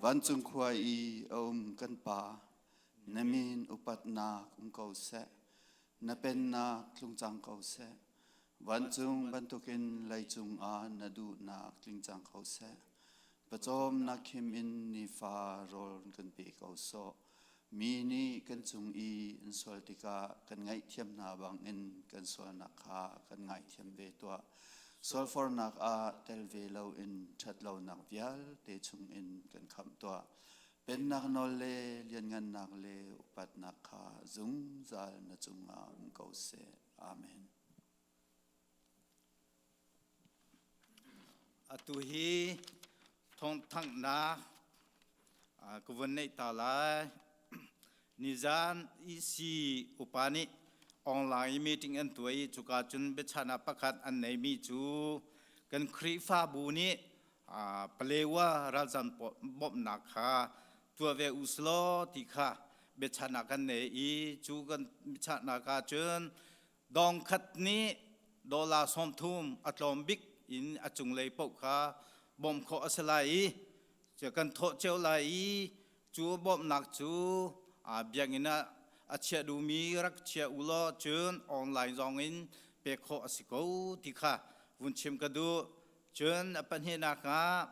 Vancung khua i a um kan Pa, na min upatnak um ko seh. Na pennak tlung cang ko seh. Vancung bantukin leicung ah na duhnak tling cang ko seh. Pawcawmnak khim in nifa rawl kan pe ko sawh. Mi nih kan cung i an sual tikah kan ngaihthiam hna bangin kan sualnak kha kan ngaithiam ve tuah. Sualfornak ah tel ve loin ṭhatlonak vialte chungin kan khamh tuah. Pennak nawl le lianngannak le upatnak kha zungzal na cungah um ko seh. Amen. Atu hi thawngthanghnak ka vun neih ta lai. Nizan EC upa nih online meeting an tuah i cuka cun biachahnak pakhat an neimi cu kan Khrihfabu nih Palewa ralzam bawmhnak kha tuah ve u selaw ti kha biachahnak kan nei i cu kan biachahnak ah cun Dong khat nih dollar 30 a tlawm bik in a cunglei paoh kha bawmh khawh a si lai i kan thawh cio lai i cu bawmhnak cu biakinn ah a chiah duhmi rak chia u law cun online zong in pek khawh a si ko ti kha vun chim ka duh. Cun a pahnihnak ah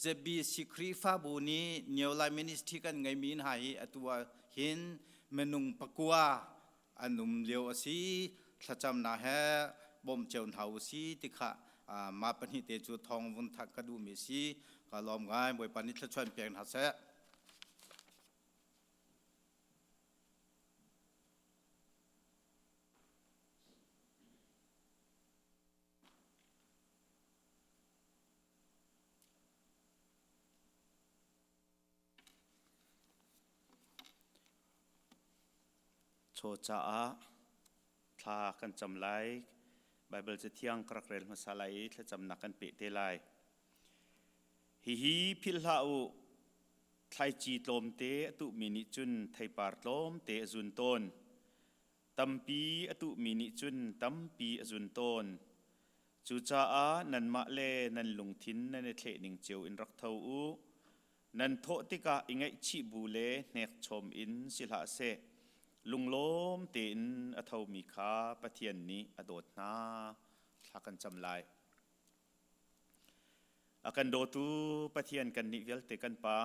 ZBC Khrihfabu nih Neo Lai Ministry kan ngeimi hna hi atu ah hin minung pakua an um lio a si. Thlacamnak he bawm cio hna u si ti kha mah pahnih te cu thawng vun thak ka duhmi si. Ka lawm ngai. Bawipa nih thluachuah in pek hna seh. Chaw caah thla kan cam lai. Baibal Cathiang ka rak rel hmasa lai i thlacamnak kan peh te lai. Hihi philh hlah u, thlaici tlawmte a tuhmi nih cun theipar tlawmte a zun tawn. Tampi a tuhmi nih cun tampi a zun tawn. Cucaah nanmah le nan lungthin nan i thleh ning cio in rak tho u. Nan thawh tikah i ngaihchih bu le hnekchom in si hlah seh. Lunglawm tein a thomi kha Pathian nih a dawt hna. Thla kan cam lai. A kan dawtu Pathian kannih vialte kan Pa,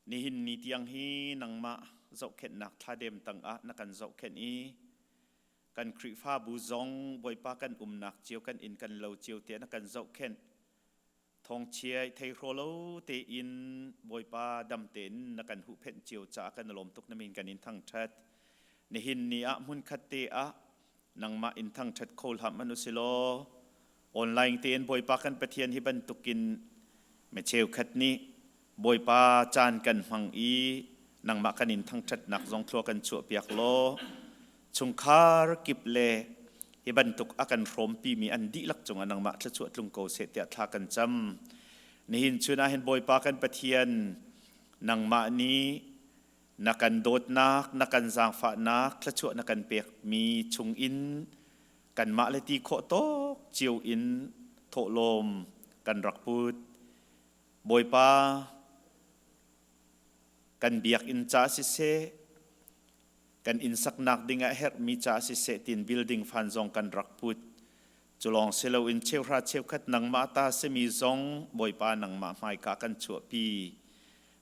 nihin ni tiang hi nangmah zohkhenhnak thladem tangah na kan zohkhenh i kan Khrihfabu zong Bawipa kan umnak cio kan inn kan lo cio te na kan zohkhenh. Thawngchia thei hraw lo tein Bawipa dam tein na kan huhphenh cio caah kan lawm tuk na min kan in thangṭhat. Nihin ni ah hmunkhat te ah nangmah in thangṭhat kho hlah hmanh u si law online tein Bawipa kan Pathian hi bantukin mi cheukhat nih Bawipa caan kan hmang i nangmah kan in thangṭhatnak zong thlua kan chuahpiak law chungkhar kip le hi bantuk a kan hrawmpimi an dihlak cungah nangmah thluachuah tlung ko seh tiah thla kan cam. Nihin chun ah hin Bawipa kan Pathian nangmah nih na kan dawtnak, na kan zaangfahnak, thluachuah na kan pekmi chungin kanmah le ti khawh tawk cio in thawhlawm kan rak put. Bawipa kan biakinn ca siseh, kan inn saknak ding ah herhmi ca siseh tin building fan zong kan rak put. Culawng siloin cheuhra cheukhat nangmah ta simi zong Bawipa nangmah hmaika kan chuahpi.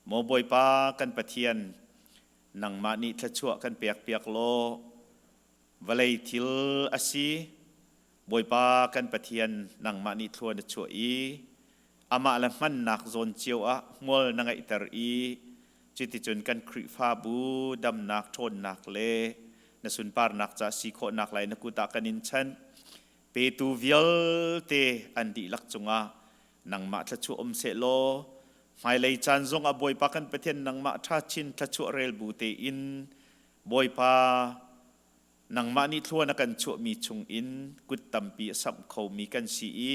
Maw Bawipa kan Pathian, nangmah nih thluachuah kan pekpiak law vawlei thil a si. Bawipa kan Pathian, nangmah nih thlua na chuah i amah le hmannak zawn cio ah hmual na ngeihter i cuticun kan Khrihfabu damnak ṭhawnnak le na sunparnak ca si khawhnak lai na kut ah kan in chanh. Petu vialte an dihlak cungah nangmah thluachuah um seh law hmailei caan zong ah Bawipa kan Pathian nangmah ṭha chin thluachuah rel bu tein Bawipa nangmah nih thlua na kan chuahmi chungin kut tampi a samh khomi kan si i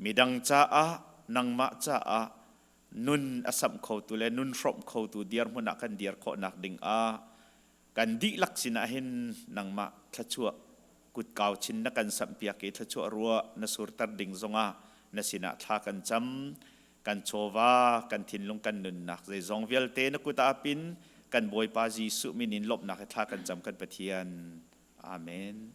midang caah nangmah caah nun a samh khotu le nun hrawmh khotu dirhmun ah kan dir khawhnak ding ah kan dihlak sinah hin nangmah thluachuah kutkau chin na kan samhpiak i thluachuah ruah na surter ding zongah na sinah thla kan cam. Kan chawva, kan thinlung, kan nunnak zeizong vialte na kut ah pin kan Bawipa Jesuh min in lawmhnak he thla kan cam kan Pathian. Amen.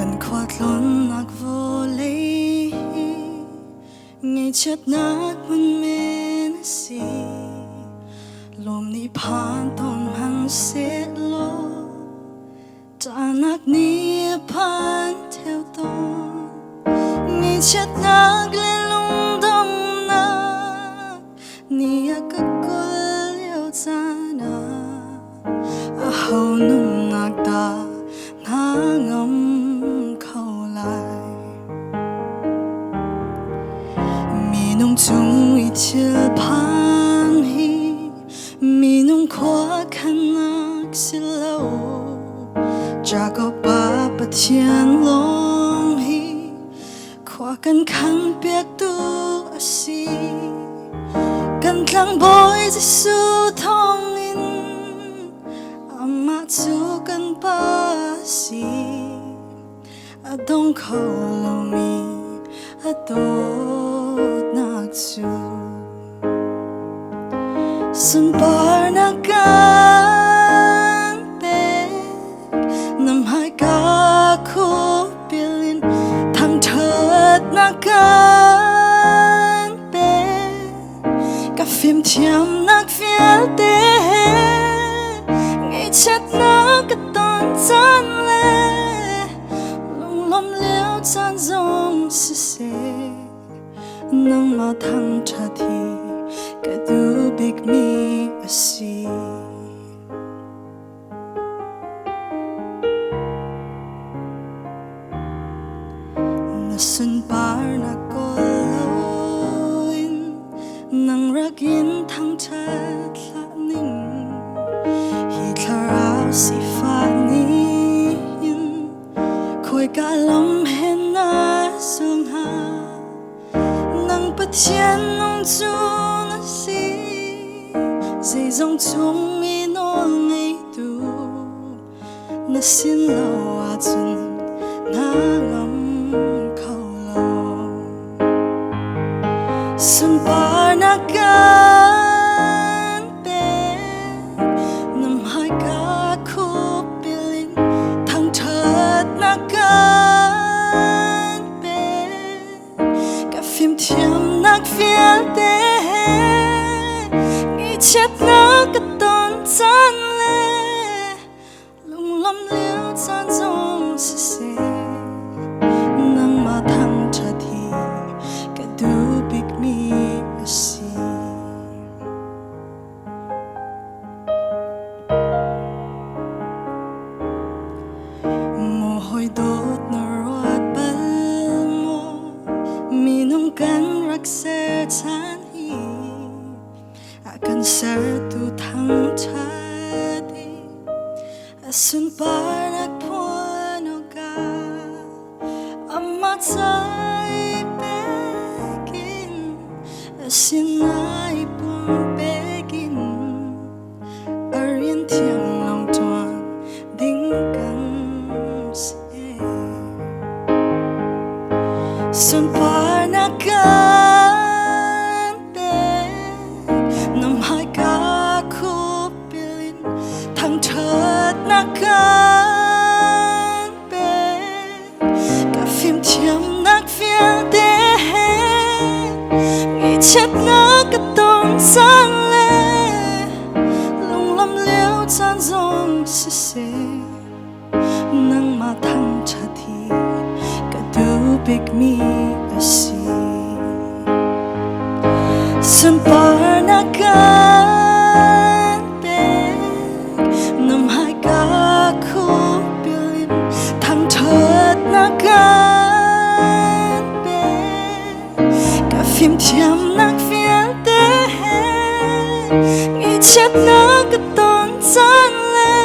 Kan khualtlawnnak vawlei hi ngaihchiatnak hmun men a si. Lawm nih phan tawn hmanh sehlaw ṭahnak nih a phan theo tawn. Ngaihchiatnak le lungdonghnak nih a ka kulh lio caan ah aho nunnak dah hna ngam kho lai. Minung chung i thil phan hi minung khua khannak si lo. Jacob pa Pathian lawng hi khua kan khan piaktu a si. Kan tlangbawi Jesuh thawngin amah cu kan pa a si. A dong kho lomi a dawtnak cu sunparnak kan pek na hmaika khupil in thangṭhatnak kan pek ka fimthiamnak vialte he ngaihchiatnak ka ton caan le lunglawmh lio caan zong siseh nangmah thangṭhat hi ka duh bikmi a si. Na sunparnak kawl loin nang rakin thangṭhat hlah ning. Hi thlarau sifah nih hin khawika lam he na zul hnga? Nang Pathian nung cu na si, zeizong chung i nawl ngeitu na sin lo ahcun na ngam kho lo. Sunparnak kan pek, na hmaika khupil in thangṭhatnak kan pek. Ka fimthiamnak vialte he ngaihchiatnak ka ton caan le lunglawmh lio caan zong siseh nangmah thangṭhat. rak ser chan hi a kan sertu thangṭhat i a sunparnak phuan awkah amah cai pekin a sinai pumpekin a rian thiang lawng ṭuan ding kan si. Sunparnak kan pek, na hmaika khupil in thangṭhatnak kan pek. Ka fimthiamnak vialte he ngaihchiatnak ka ton cang le lunglam lio caan zong siseh nangmah thangṭhat hi ka duh bikmi a si. Sunparnak kan pek, na hmaika khupil in thangṭhatnak kan pek. Ka fimthiamnak vialte he ngaihchiatnak ka ton cang le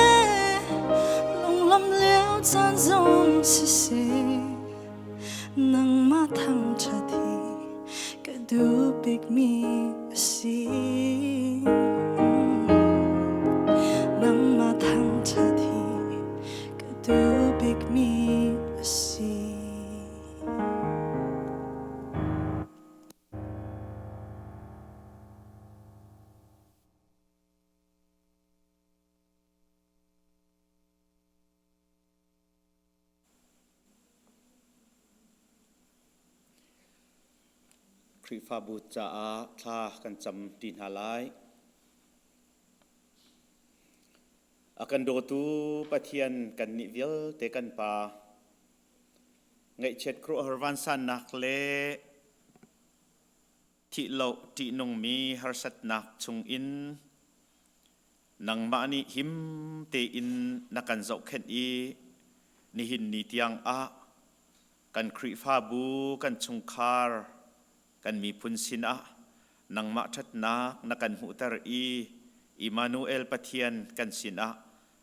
lunglam lio caan zong siseh nangmah thangṭhat hi ka duh bikmi a si. Nangmah thangṭhat hi ka duh bikmi a si. Khrihfabu caah thla kan cam ti hna lai. A kan dawtu Pathian kannih vialte kan Pa, ngaihchiat khuaruahhar vansannak le thihloh ṭihnungmi harsatnak chungin nangmah nih him tein na kan zohkhenh i nihin ni tiang ah kan Khrihfabu, kan chungkhar, kan miphun sinah nangmah ṭhatnak na kan hmuhter i Immanuel Pathian kan sinah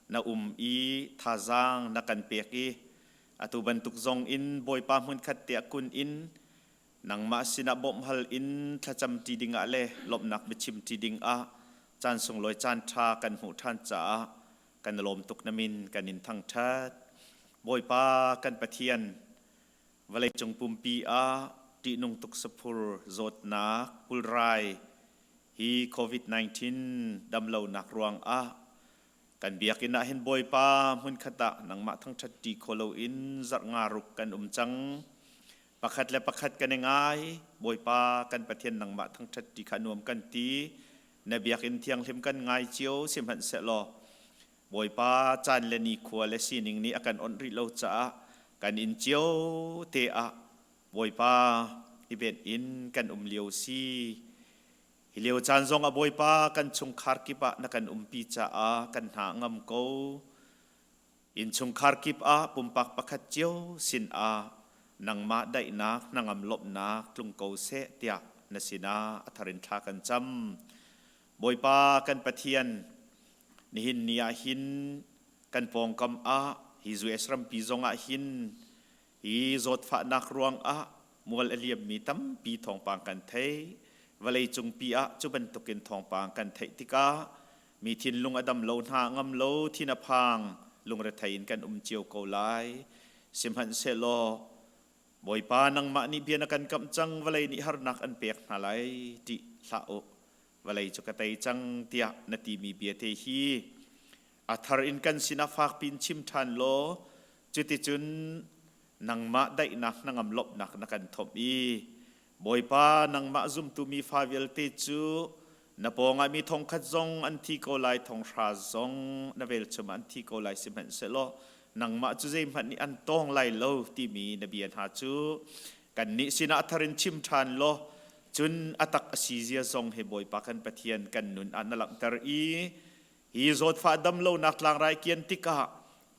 na um i thazaang na kan pek i atu bantuk zong in Bawipa hmunkhat te ah kun in nangmah sinah bawmhhal in thlacam ṭi dingah le lawmhnak biachim ṭi dingah caan sunglawi caan ṭha kan hmuh ṭhan caah kan lawm tuk na min kan in thangṭhat. Bawipa kan Pathian, vawleicung pumpi ah ṭihnung tuk saphur zawtnak pulrai hi COVID-19 damlonak ruangah kan biakinn ah hin Bawipa hmunkhat ah nangmah thangṭhat ṭi kho loin zarh nga ruk kan um cang. Pakhat le pakhat kan i ngai. Bawipa kan Pathian nangmah thangṭhat ṭi kha nuam kan ti. Na biakinn thianghlim kan ngai cio sihmanhsehlaw Bawipa caan le nikhua le sining nih a kan onh rih lo caah kan inn cio te ah Bawipa i benh in kan um lio si. Hi lio caan zong ah Bawipa kan chungkhar kip ah na kan umpi caah kan hna ngam ko. Innchungkhar kip ah pumpak pakhat cio sin ah nangmah daihnak hnangam lawmhnak tlung ko seh tiah na sinah a thar in thla kan cam. Bawipa kan Pathian, nihin ni ah hin kan pawngkam ah hi US rampi zong ah hin hi zawtfahnak ruang ah mual a liammi tampi thawngpang kan theih. Vawleicung pi ah cu bantukin thawngpang kan theih tikah Mi thinlung a dam lo hna ngam lo thin a phang lungrethei in kan um cio ko lai. Sihmanhsehlaw Bawipa nangmah nih bia na kan kamh cang vawlei nih harnak an pek hna lai ṭih hlah u vawlei cu ka tei cang tiah na timi bia te hi a thar in kan sinah fakpi in chim ṭhan law cuticun nangmah daihnak hnangam lawmhnak na kan thomh i Bawipa nangmah zumtu mi fa vialte cu na pawngah mi thongkhat zong an thi ko lai thonghra zong na velchum ah an thi ko lai sihmanhsehlaw nangmah cu zeihmanh nih an tawng lai lo timi na bia hna cu kannih sinah a thar in chim ṭhan law cun a tak a si zia zong he Bawipa kan Pathian kan nun ah na langhter i hi zawtfah dam lonak tlangrai kian tikah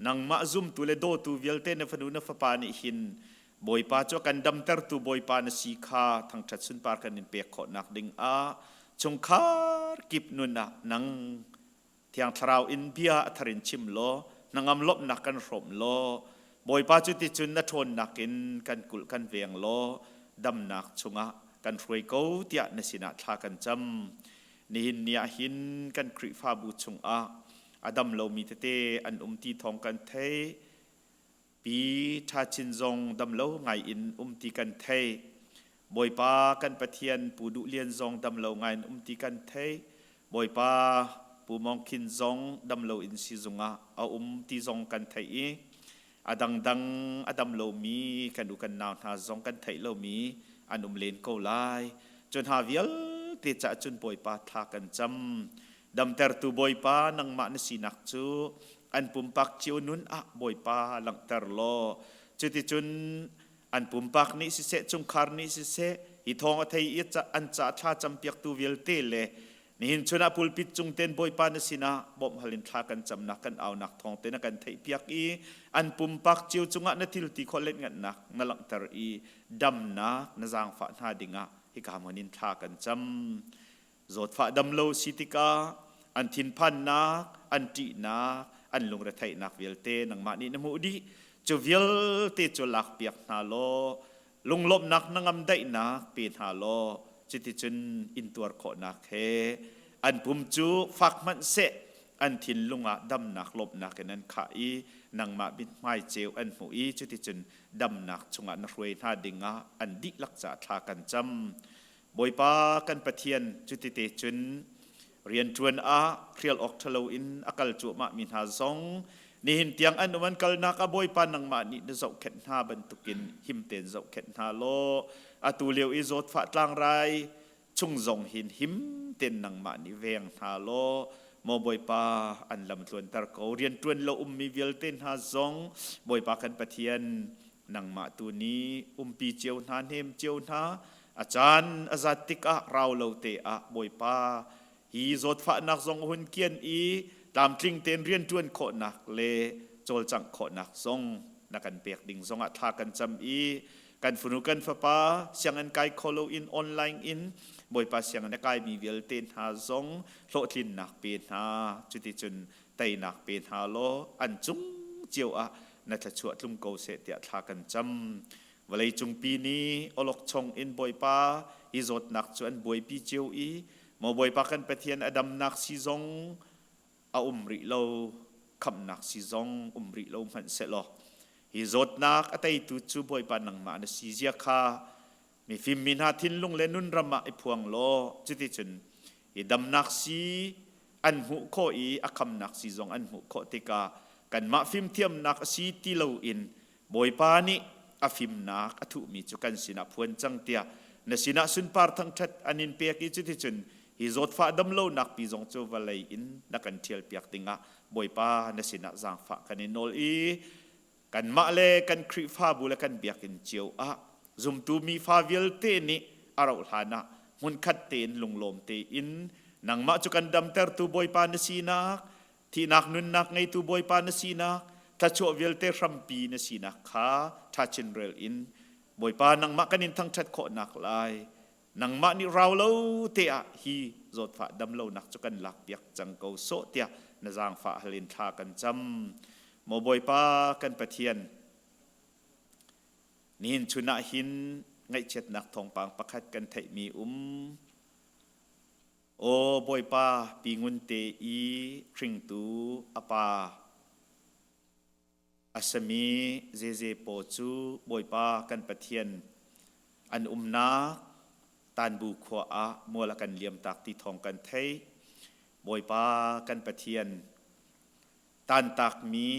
nangmah zumtu le dawtu vialte na fanu na fapa nih hin Bawipa cu kan damtertu Bawipa na si kha thangṭhat sunpar kan in pek khawhnak ding ah chungkhar kip nun ah nang Thiang Thlarau in bia a thar in chim law hnangam lawmhnak kan hrawm law Bawipa cu ticun na ṭhawnnak in kan kulh kan veng law damnak chungah kan hruai ko tiah na sinah thla kan cam. Nihin ni ah hin kan Khrihfabu chungah a dam lomi tete an um ti thawng kan theih. Pi Tha Chin zong dam lo ngai in um ti kan theih. Bawipa kan Pathian Pu Duh Lian zong dam lo ngai in um ti kan theih. Bawipa Pu Mawng Khin zong dam lo in sizung ah a um ti zong kan theih i a dangdang a dam lomi kan u kan nau hna zong kan theih lomi an um len ko lai. Cu hna vialte caah cun Bawipa thla kan cam. Damtertu Bawipa nangmah na sinak cu an pumpak cio nun ah Bawipa langhter law cuticun an pumpak nih siseh chungkhar nih siseh hi thawng a thei i an ca thla campiaktu vialte le nihin chun ah pulpit cung ten Bawipa na sinah bawmh hal in thla kan camnak kan aunak thawng te na kan theihpiak i an pumpak cio cungah na thil ti khawh letngatnak na langhter i damnak na zaangfah hna dingah hika hmun in thla kan cam. Zawtfah damlo si tikah an thinphannak, an ṭihnak, an lungretheihnak vialte nangmah nih na hmuh dih. Cu vialte cu lakpiak hna law lunglawmhnak hnangam daihnak pe hna law cuticun intuar khawhnak he an pum cu fak hmanh seh an thinlung ah damnak lawmhnak in an khah i nangmah mithmai ceu an hmuh i cuticun damnak chungah na hruai hna dingah an dihlak caah thla kan cam. Bawipa kan Pathian cutite cun rianṭuan ah hrial awk ṭhalo in a kal cuahmahmi hna zong nihin tiang an um an kalnak ah Bawipa nangmah nih na zohkhenh hna bantukin him tein zohkhenh hna law atu lio i zawtfah tlangrai chung zong hin him tein nangmah nih veng hna law maw Bawipa an lam tluanter ko. Rianṭuan lo ummi vialte hna zong Bawipa kan Pathian nangmah tu nih umpi cio hna hnem cio hna a caan a zat tikah rau lo te ah Bawipa hi zawtfahnak zong hun kian i tlamtling tein rianṭuan khawhnak le cawlcangh khawhnak zong na kan pek ding zongah thla kan cam i kan fanu kan fapa sianginn kai kho lo in online in Bawipa sianginn a kaimi vialte hna zong hlawhtlinnak pe hna. Cuticun teinak pe hna law an cung cio ah na thluachuah tlung ko seh tiah thla kan cam. Vawlei cungpi nih awlokchong in Bawipa hi zawtnak cu an buaipi cio i maw Bawipa kan Pathian a damnak si zong a um rih lo, khamhnak si zong um rih lo hmanh sehlaw hi zawtnak a teitu cu Bawipa nangmah na si zia kha mifim mi hna thinlung le nun ram ah i phuang law cuticun hi damnak si an hmuh khawh i a khamnak si zong an hmuh khawh tikah kanmah fimthiamnak a si ti loin Bawipa nih a fimnak a thuhmi cu kan sinah phuan cang tiah na sinah sunpar thangṭhat an in pek i cuticun hi zawtfah damlonak pi zong cu vawlei in na kan ṭhialpiak dingah Bawipa na sinah zaangfah kan i nawl i kanmah le kan Khrihfabu le kan biakinn cio ah zumtu mifa vialte nih a rauh hlan ah hmunkhat tein lunglawm tein nangmah cu kan damtertu Bawipa na sinak, thihnak nunnak ngeitu Bawipa na sinak, thluachuah vialte hrampi na sinak kha ṭhachin rel in Bawipa nangmah kan in thangṭhat khawhnak lai nangmah nih rau lo te ah hi zawtfah damlonak cu kan lakpiak cang ko sawh tiah na zaangfah hal in thla kan cam. Maw Bawipa kan Pathian, nihin chun ah hin ngaihchiatnak thawngpang pakhat kan theihmi um. Aw Bawipa, pi ngun te i hringtu a pa A sami zeze paw cu Bawipa kan Pathian an umnak Tanbu khua ah mual a kan liamtak ti thawng kan theih. Bawipa kan Pathian tantakmi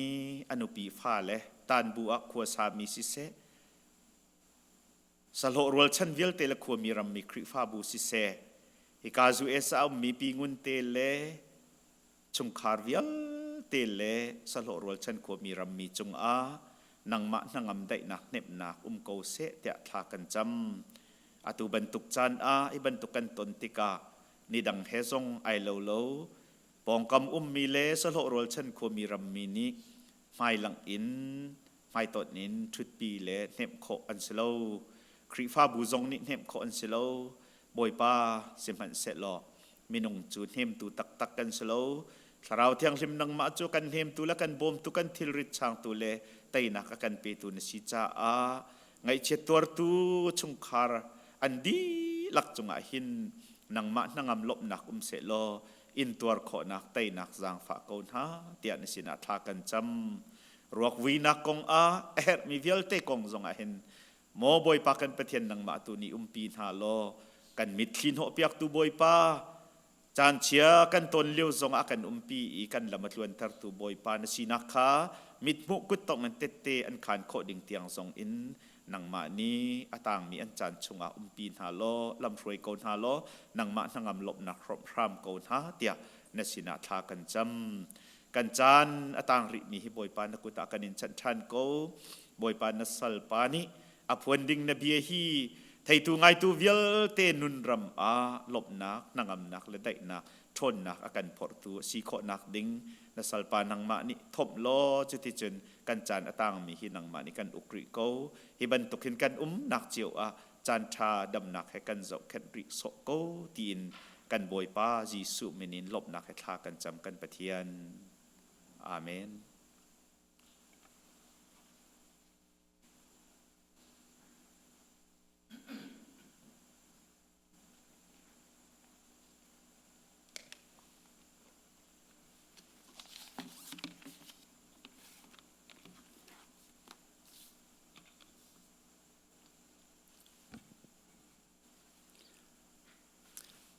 a nupi fale Tanbu ah khuasami siseh, sahlawh rualchan vialte le khuami rammi Khrihfabu siseh, hika US ah a ummi Pi Ngun te le chungkhar vialte le sahlawh rualchan khuami rammi cungah nangmah hnangam daihnak hnemhnak um ko seh tiah thla kan cam. Atu bantuk caan ah hi bantuk kan ton tikah nidang he zong ai lo lo. Pawngkam ummi le sahlawh rualchan khuami rammi nih hmailangh in Hmaitonh in ṭhutpi le hnemh khawh an si lo. Khrihfabu zong nih hnemh khawh an si lo. Bawipa sihmanhsehlaw minung cu hnemtu taktak kan si lo. Thlarau Thianghlim nangmah cu kan hnemtu le kan bawmtu, kan thilrit changtu le teinak a kan petu na si caah ngaihchiat tuartu chungkhar an dihlak cungah hin nangmah hnangam lawmhnak um sehlaw intuar khawhnak teinak zaangfah ko hna tiah na sinah thla kan cam. Ruak vuinak kong ah a herhmi vialte kong zongah hin maw Bawipa kan Pathian nangmah tu nih umpi hna law kan mitthli hnawhpiaktu Bawipa caan chia kan ton lio zongah kan umpi i kan lam a tluantertu Bawipa na sinak kha mithmuh kuttong in tette an khaan khawh ding tiang zong in nangmah nih a tangmi an caan chungah umpi hna law lamhruai ko hna law nangmah hnangam lawmhnak hrawmh hram ko hna tiah na sinah thla kan cam. Kan caan a tang rihmi hi Bawipa na kut ah kan in chanh ṭhan ko. Bawipa na salpa nih a phuan ding na bia hi theitu ngaitu vialte nunram ah lawmhnak, hnangamnak le daihnak, ṭhawnnak a kan phorhtu a si khawhnak ding na salpa nangmah nih thomh law cuticun kan caan a tangmi hi nangmah nih kan uk rih ko. Hi bantuk hin kan umnak cio ah caan ṭha damnak he kan zohkhenh rih sawh ko tiin kan Bawipa Jesuh min in lawmhnak he thla kan cam kan Pathian. Amen.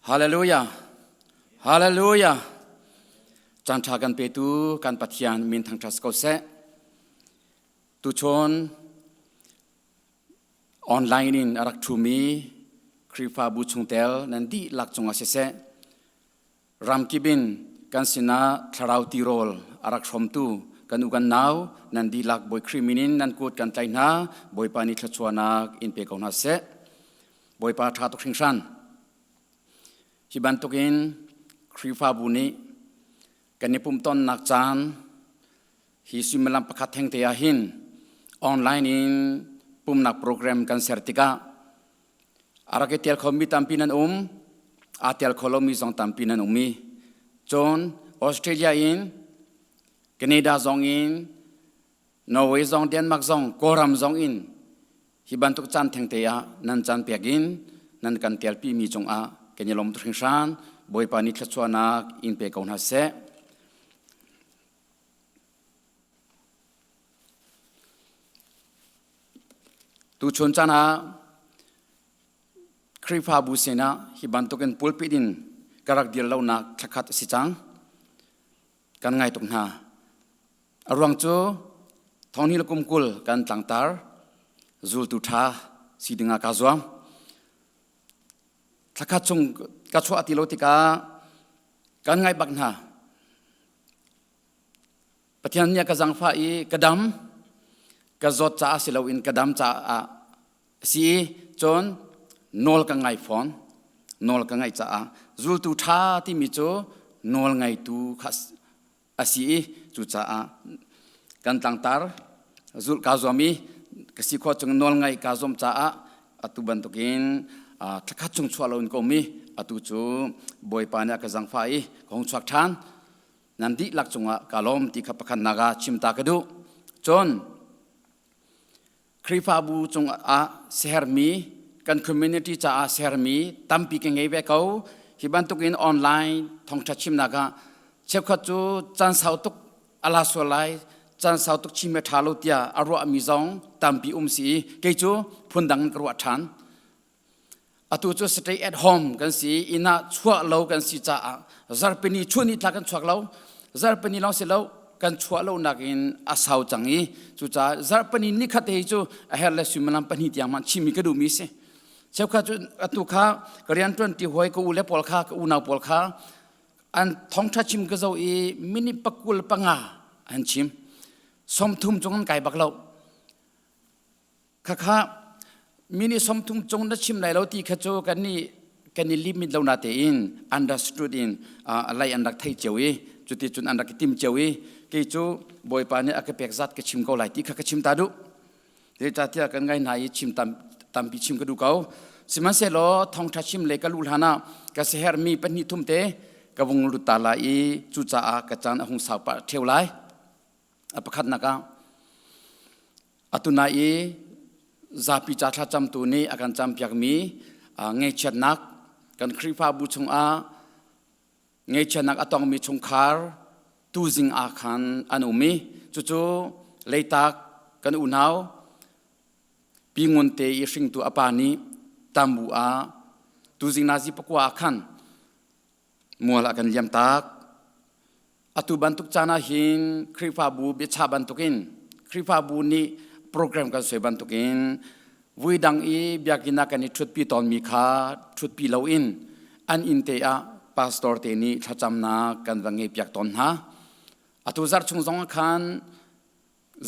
Hallelujah. Hallelujah. Caan ṭha kan petu kan Pathian min thangṭhat ko seh. Tuchun online in a rak ṭhumi Khrihfabu chungtel nan dihlak cungah siseh, ramkip in kan sinah thlarau tirawl a rak hrawmtu kan u kan nau nan dihlak Bawi Khrih min in nan kut kan tlaih hna. Bawipa nih thluachuahnak in pe ko hna seh. Bawipa ṭha tuk hringhran. Hi bantukin Khrihfabu nih kan i pumhtonnak caan hi suimilam pakhat thengte ah hin online in pumnak program kan ser tikah a rak i tel khomi tampi nan um, aa tel kho lomi zong tampi nan um i cun Australia in, Canada zong in, Norway zong, Denmark zong, Kawlram zong in hi bantuk caan thengte ah nan caan pek in nan kan telpi mi cungah kan i lawm tuk hringhran. Bawipa nih thluachuahnak in pe ko hna seh. Tuchun caan ah Khrihfabu sinah hi bantukin pulpit in ka rak dir lonak thlakhat a si cang. Kan ngai tuk hna. A ruang cu thonghnih le kum 20 kan tlangtar zultu ṭha si dingah kaa zuam. Thlakhat chung ka chuah ti lo tikah kan ngaih bak hna. Pathian nih a ka zangfah i ka dam, ka zawt caah si loin ka dam caah a si i cun nawl ka ngai fawn. Nawl ka ngaih caah zultu ṭha timi cu nawl ngaitu kha a si i cucaah kan tlangtar zulh kaa zuam i ka si khawh chung nawl ngaih kaa zuam caah atu bantukin thlakhat chung chuah loin ka um i atu cu Bawipa nih a ka zangfah i ka hung chuak ṭhan. Nan dihlak cungah ka lawm ti kha pakhatnak ah chim ta ka duh. Cun Khrihfabu cungah sermi kan community caah sermi tampi ka ngei ve ko. Hi bantukin online thawngṭha chimnak ah cheukhat cu caan sau tuk a la sual lai, caan sau tuk chim a ṭha lo tiah a ruahmi zong tampi um si i kei cu phundang in ka ruah ṭhan. Atu cu stay at home kan si, inn ah chuah lo kan si caah zarhpini chun ni thla kan chuak lo. Zarhpini lawng si lo, kan chuah lo nakin a sau cang i cucaah zarhpini nikhat hi cu a her le suimilam 2 tiang hmanh chimmi ka duhmi si. Cheukhat cu atu kha ka rianṭuan ti hawi ka u le pawl kha ka unau pawl kha an thawngṭha chim ka zo i minute 25 an chim. 30 cung an kai bak lo. Khakha minute 30 cung na chim lai lo ti kha cu kan nih kan i limit lo na tein understood in lai an rak thei cio i Cuti cun an rak i tim cio i kei cu Bawipa nih a ka pek zat ka chim ko lai ti kha ka chim ta duh. Zeicahtiah kan ngai hna i chim tam, tampi chim ka duh ko. Sihmanhsehlaw thawngṭha chim le ka luh hlan ah ka siaherhmi pahnih thum te ka vung lut ta lai i cucaah ka caan a hung sau pah ṭheo lai. A pakhatnak ah atu nai i zapi ca thlacamtu nih a kan campiakmi ngaihchiatnak kan Khrihfabu chungah ngaihchiatnak a tongmi chungkhar tuzing ah khan an um i cucu Leitak kan unau Pi Ngun te i hringtu a pa nih Tambu ah tuzing nazi pakua ah khan mual a kan liam tak. Atu bantuk caan ah hin Khrihfabu biachah bantukin Khrihfabu nih program kan suai bantukin vui dang i biakinn ah kan i ṭhutpi tawnmi kha ṭhutpi loin an inn te ah pastor te nih thlacamnak kan va ngeihpiak tawn hna. Atu zarh chung zong ah khan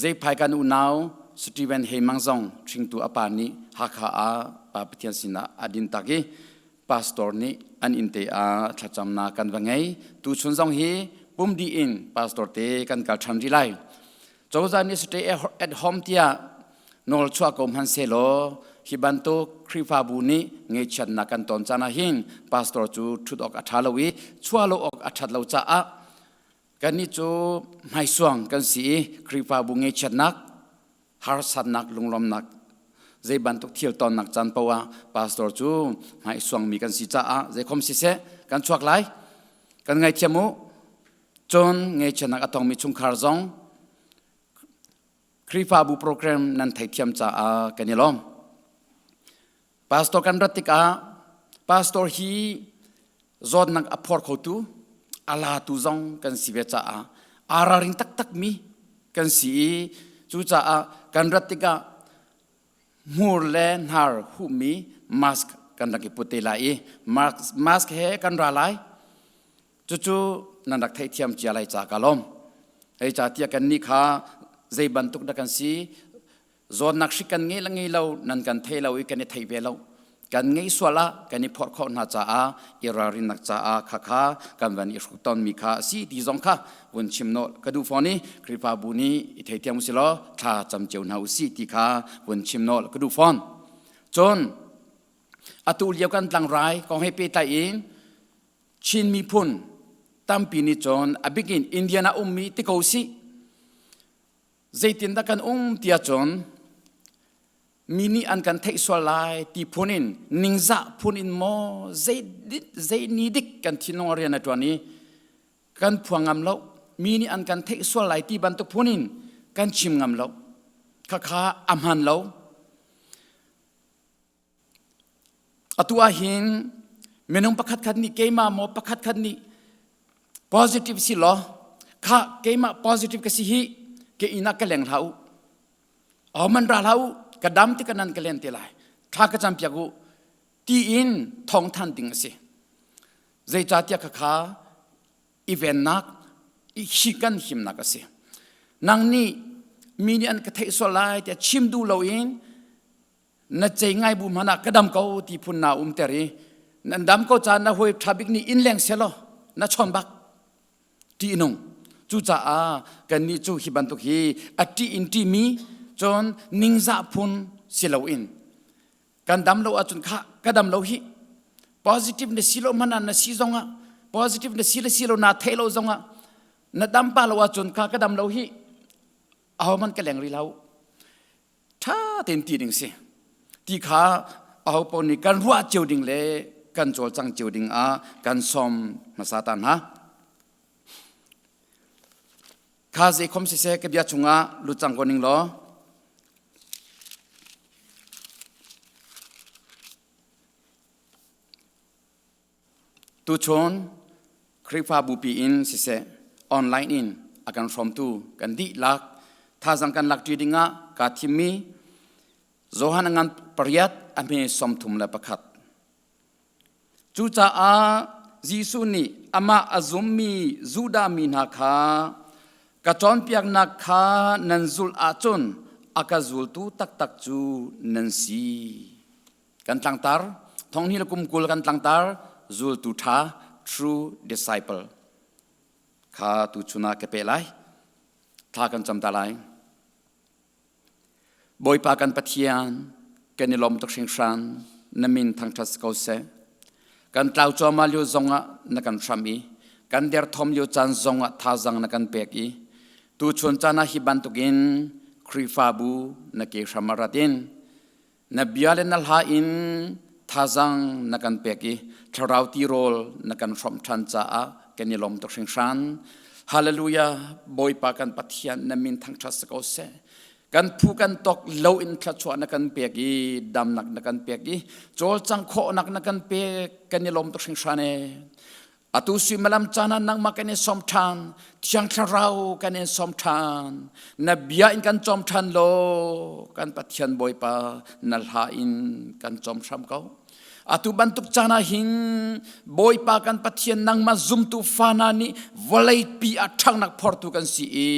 Zeiphai kan unau Steven Heimang zong hringtu a pa nih Hakha ah Pa Pathian sinah a din tak i pastor nih an inn te ah thlacamnak kan va ngei. Tuchun zong hi pum dih in pastor te kan kal ṭhan rih lai. Cozah nih stay at home tiah nawl chuah ko hmanh sehlaw hi bantuk Khrihfabu nih ngaihchiatnak kan ton caan ah hin pastor cu ṭhut awk a ṭha lo i chuah lo awk a ṭhat lo caah Kannih cu hmaisuang kan si i Khrihfabu ngaihchiatnak, harsatnak, lunglawmnak zei bantuk thil tonnak caan paoh ah pastor cu hmaisuangmi kan si caah zeikhom siseh kan chuak lai. Kan ngaithiam u. Cun ngaihchiatnak a tongmi chungkhar zong Khrihfabu program nan theihthiam caah kan i lawm. Pastor kan rat tikah pastor hi zawtnak a phor khotu a latu zong kan si ve caah aa ralring taktakmi kan si i cucaah kan rat tikah hmur le hnar huhmi mask kan rak i put te lai i mask he kan ra lai. Cucu nan rak theihthiam cia lai ca ka lawm. Hei ca tiah kan nih kha zei bantuk dah kan si Zawtnak hrik kan ngei le ngei lo nan kan thei lo i kan i thei ve lo. Kan ngei sual ah kan i phorh khawh hna caah i ralrinnak caah khakha kan van i hruk tawnmi kha a si ti zong kha vun chim nawl ka duh fawn i Khrihfabu nih i theithiam usih law thla cam cio hna usih ti kha vun chim nawl ka duh fawn. Cun atu lio kan tlangrai kong he pehtlai in Chin miphun tampi nih cun a bikin Indian ah ummi ti ko sih Zeitindah kan um tiah cun mi nih an kan theih sual lai ti phun in ningzah phun in maw zei zei ni dik kan thinlung rian a ṭuan i kan phuang ngam lo mi nih an kan theih sual lai ti bantuk phun in kan chim ngam lo khakha a hman lo Atu ah hin minung pakhatkhat nih keimah maw pakhatkhat nih positive si law kha keimah positive ka si hi ke inn ah ka leng hlah u. Aw man ra hlah u ka dam ti ka nan ka len te lai. Thla ka cam piak u tiin thawng than ding a si. Zeicahtiah khakha i vennak hi kan himnak a si. Nang nih mi nih an ka theih sual lai tiah chim duh loin na cei ngai bu hmanh ah ka dam ko ti phun na um ter i nan dam ko caan na hawi ṭha bik nih inn leng selaw na chawn bak ṭih nung cucaah kannih cu hi bantuk hi a ṭih in ṭihmi cun ningzah phun si loin kan dam lo ahcun kha ka dam lo hi positive na si lo hmanh ah na si zongah positive na si le si lo naa theih lo zongah na dam pa lo ahcun kha ka dam lo hi ahohmanh ka leng rih lo ṭha tein ti ding si ti kha aho paoh nih kan ruah cio ding le kan cawlcang cio ding ah kan sawm hmasa ta hna kha zeikhom siseh ka bia chungah lut cang ko ning law Tuchun Khrihfabu pi in siseh online in a kan hrawmtu kan dihlak thazang kan lakṭi dingah kaa thimmi Johan a ngan pariat a hme 31. Cucaah Jesuh nih amah a zummi Judah mi hna kha ka cawnpiaknak kha nan zulh ahcun a ka zultu taktak cu nan si. Kan tlangtar thong hnih le kum 20 kan tlangtar zultu ṭha true disciple. Kha tu chun ah ka pe lai. Thla kan cam ta lai. Bawipa kan Pathian, kan i lawm tuk hringhran, na min thangṭhat si ko seh. Kan tlau cuahmah lio zongah na kan hram i kan derthawm lio caan zongah thazaang na kan pek i tuchun caan ah hi bantukin Khrihfabu na ke hram ah rat in na bia le na hla in thazaang na kan pek i thlarau tirawl na kan hrawmh ṭhan caah kan i lawm tuk hringhran. Hallelujah! Bawipa kan Pathian na min thangṭhat si ko seh. Kan phu kan tok lo in thluachuah na kan pek i damnak na kan pek i cawlcang khawhnak na kan pek kan i lawm tuk hringhran ee. Atu suimilam caan ah nangmah kan in sawm ṭhan, Thiang Thlarau kan in sawm ṭhan. Na bia in kan cawm ṭhan law, kan Pathian Bawipa na hla in kan cawm hram ko. Atu bantuk caan ah hin Bawipa kan Pathian nangmah zumtu fa hna nih vawleipi ah ṭhangnak phortu kan si i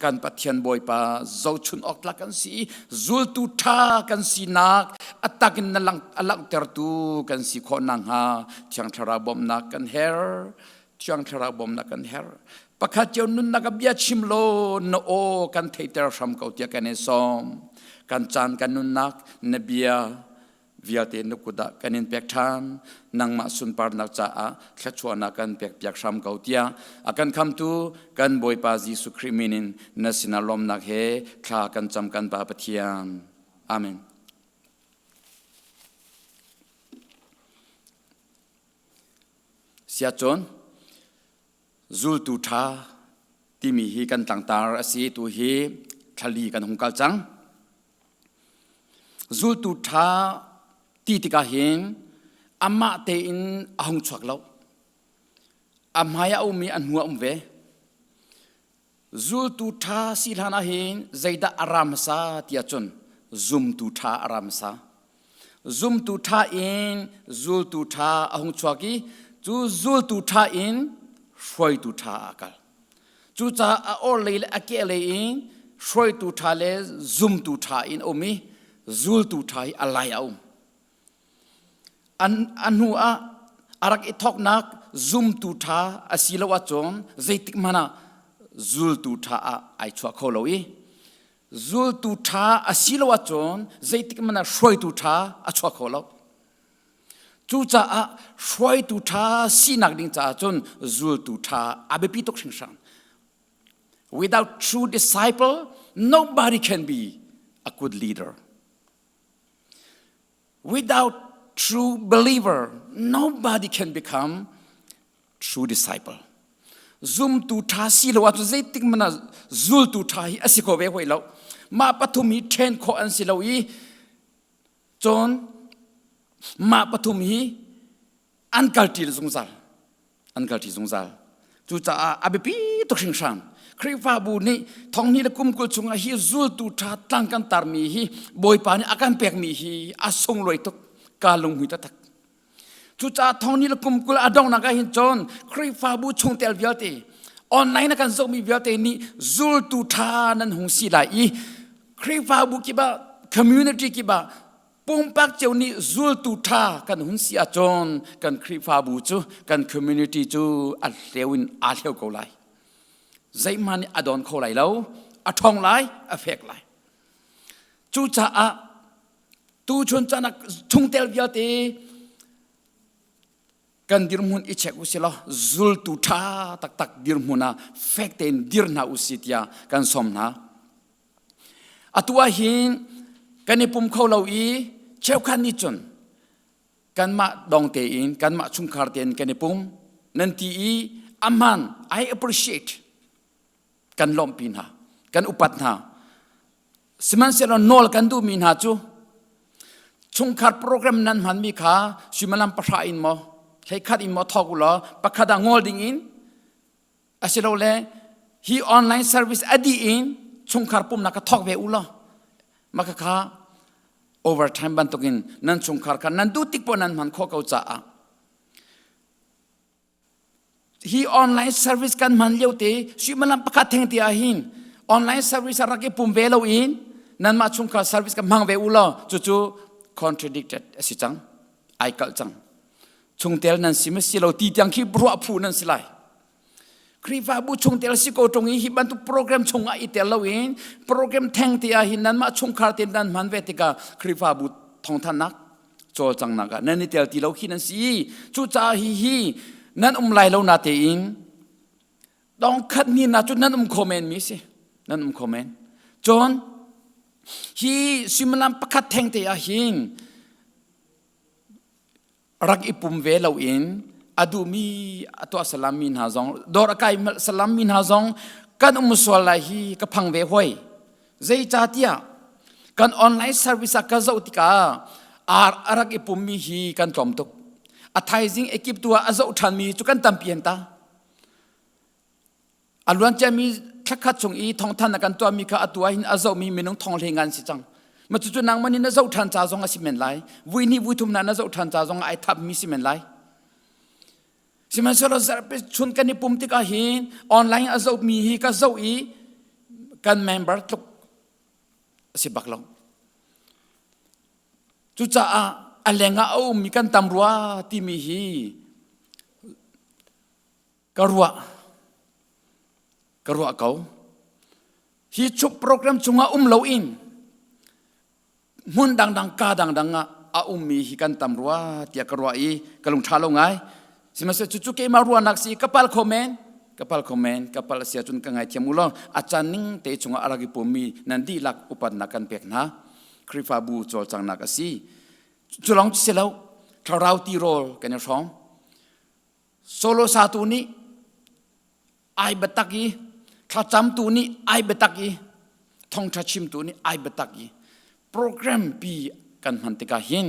kan Pathian Bawipa zohchun awk tlak kan si i zultu ṭha kan sinak a tak in na lang, a langhtertu kan si khawh nakhnga Thiang Thlarau bawmhnak kan herh. Thiang Thlarau bawmhnak kan herh. Pakhat cio nunnak a bia chim law na aw kan theihter hram ko tiah kan i sawm. Kan caan kan nunnak na bia vialte na kut ah kan in pek ṭhan nangmah sunparnak caah thluachuahnak kan pek piak hram ko tiah a kan khamtu kan Bawipa Jesuh Khrih min in na sinah lawmnak he thla kan cam kan Pa Pathian. Amen. Siacun zultu ṭha timi hi kan tlangtar a si tu hi thlali kan hung kal cang. Zultu ṭha ti tikah hin amah tein a hung chuak lo. A hmai a um i a hnu a um ve. Zultu ṭha si hlan ah hin zeidah a ra hmasa tiah cun zumtu ṭha a ra hmasa. Zumtu ṭha in zultu ṭha a hung chuak i cu zultu ṭha in hruaitu ṭha a kal. Cucaah a orhlei le a kehlei in hruaitu ṭha le zumtu ṭha in a um i zultu ṭha hi a lai a um. An, a hnu ah a rak i thawknak zumtu ṭha a si lo ahcun zeitik hmanh ah zultu ṭha ah ai chuah kho lo i zultu ṭha a si lo ahcun zeitik hmanh ah hruaitu ṭha a chuak kho lo. Cucaah hruaitu ṭha sinak ding caah cun zultu ṭha a biapi tuk hringhran. Without true disciple, nobody can be a good leader. Without true believer, nobody can become true disciple. Zumtu ṭha si lo ahcun zeitik hmanh ah zultu ṭha hi a si kho ve hoi lo. Mah pathum hi ṭhen khawh an si lo i Cun mah pathum hi an kalṭi zungzal. An kalṭi zungzal. Cucaah a biapi tuk hringhran. Khrihfabu nih thonghnih le kum 20 chungah hi zultu ṭha tlang kan tarmi hi Bawipa nih a kan pekmi hi a sunglawi tuk. Ka lunghmui taktak. Cucaah thonghnih le kum 20 a donghnak ah hin cun Khrihfabu chungtel vialte online a kan zohmi vialte nih zultu ṭha nan hung si lai i Khrihfabu kip ah community kip ah pumpak cio nih zultu ṭha kan hun si ahcun kan Khrihfabu cu kan community cu a hleu in aa hleu ko lai. Zeihmanh nih a dawn kho lai lo, a ṭhawng lai, a fek lai. Cucaah tuchun caan ah chungtel vialte kan dirhmun i check usih law zultu ṭha taktak dirhmun ah fek tein dir hna usih tiah kan sawm hna. Atu ah hin kan i pum kho lo i cheukhat nih cun kanmah dong tein kanmah chungkhar tein kan i pum nan ti i aman I appreciate kan lawmhpi hna kan upat hna Sihmanhsehlaw nawl kan duhmi hna cu chungkhar program nan hmanmi kha suimilam pahra in maw hleikhat in maw thawk u law pakhat ah ngol ding in asilole hi online service a dih in chungkhar pumnak ka thawk ve u law mah kha overtime bantukin nan chungkhar kha nan duh tik poah nan hman khawh ko caah Hi online service kan hman lio te suimilam pakhat theng te ah hin online service a rak i pum ve lo in nanmah chungkhar service ka hmang ve u law cucu contradicted a si cang ai kalh cang chungtel nan si ma si lo ti tiang khi ruah phu nan si lai. Khrihfabu chungtel si ko ṭung i hi bantuk program chungah i tel loin program theng te ah hin nanmah chungkhar te nan hman ve tikah Khrihfabu thawngthanhnak cawlcanghnak ah nan i tel ti lo khi nan si. Cucaah hihi nan um lai lo na tein dong khat ni na cu nan um kho men mi si. Nan um kho men. Cun hi suimilam pakhat theng te ah hin rak i pum ve loin a duhmi a tuah salammi hna zong dawr a kai salammi hna zong kan um sual lai hi ka phang ve hoi. Zeicahtiah kan online service ah ka zoh tikah ar a rak i pummi hi kan tlawm tuk. A thaizing ekip tu ah a zoh ṭhanmi cu kan tampi hen ta. A luanciami thlakhat chung i thawngthan na kan tuahmi kha atu ah hin a zohmi minung thong hlei ngan si cang. Ma cucu nangmah nih na zoh ṭhan ca zong a si men lai. Vui hnih vui thum na na zoh ṭhan ca zong ai thapmi si men lai. Sihmanhsehlaw zarhpi chun kan i pum tikah hin online a zohmi hi ka zoh i kan member tluk a si bak lo. Cucaah a leng ah a ummi kan tam rua timi hi ka ruah ka ruah ko. Hi chuk program chungah um loin hmun dangdang ka dangdang ah a ummi hi kan tam rua tiah ka ruah i ka lung ṭha lo ngai. Sihmanhsehlaw cucu keimah ruahnak si ka pal kho men ka pal kho men ka pal a si ahcun ka ngaithiam u law a caan ning te chungah a rak i pummi nan dihlak upatnak kan pek hna. Khrihfabu cawlcanghnak a si. Cu lawng cu si lo thlarau tirawl kan i hrawng. Solo satu nih ai biatak i thlacamtu nih ai biatak i thawngṭha chimtu nih ai biatak i program pi kan hman tikah hin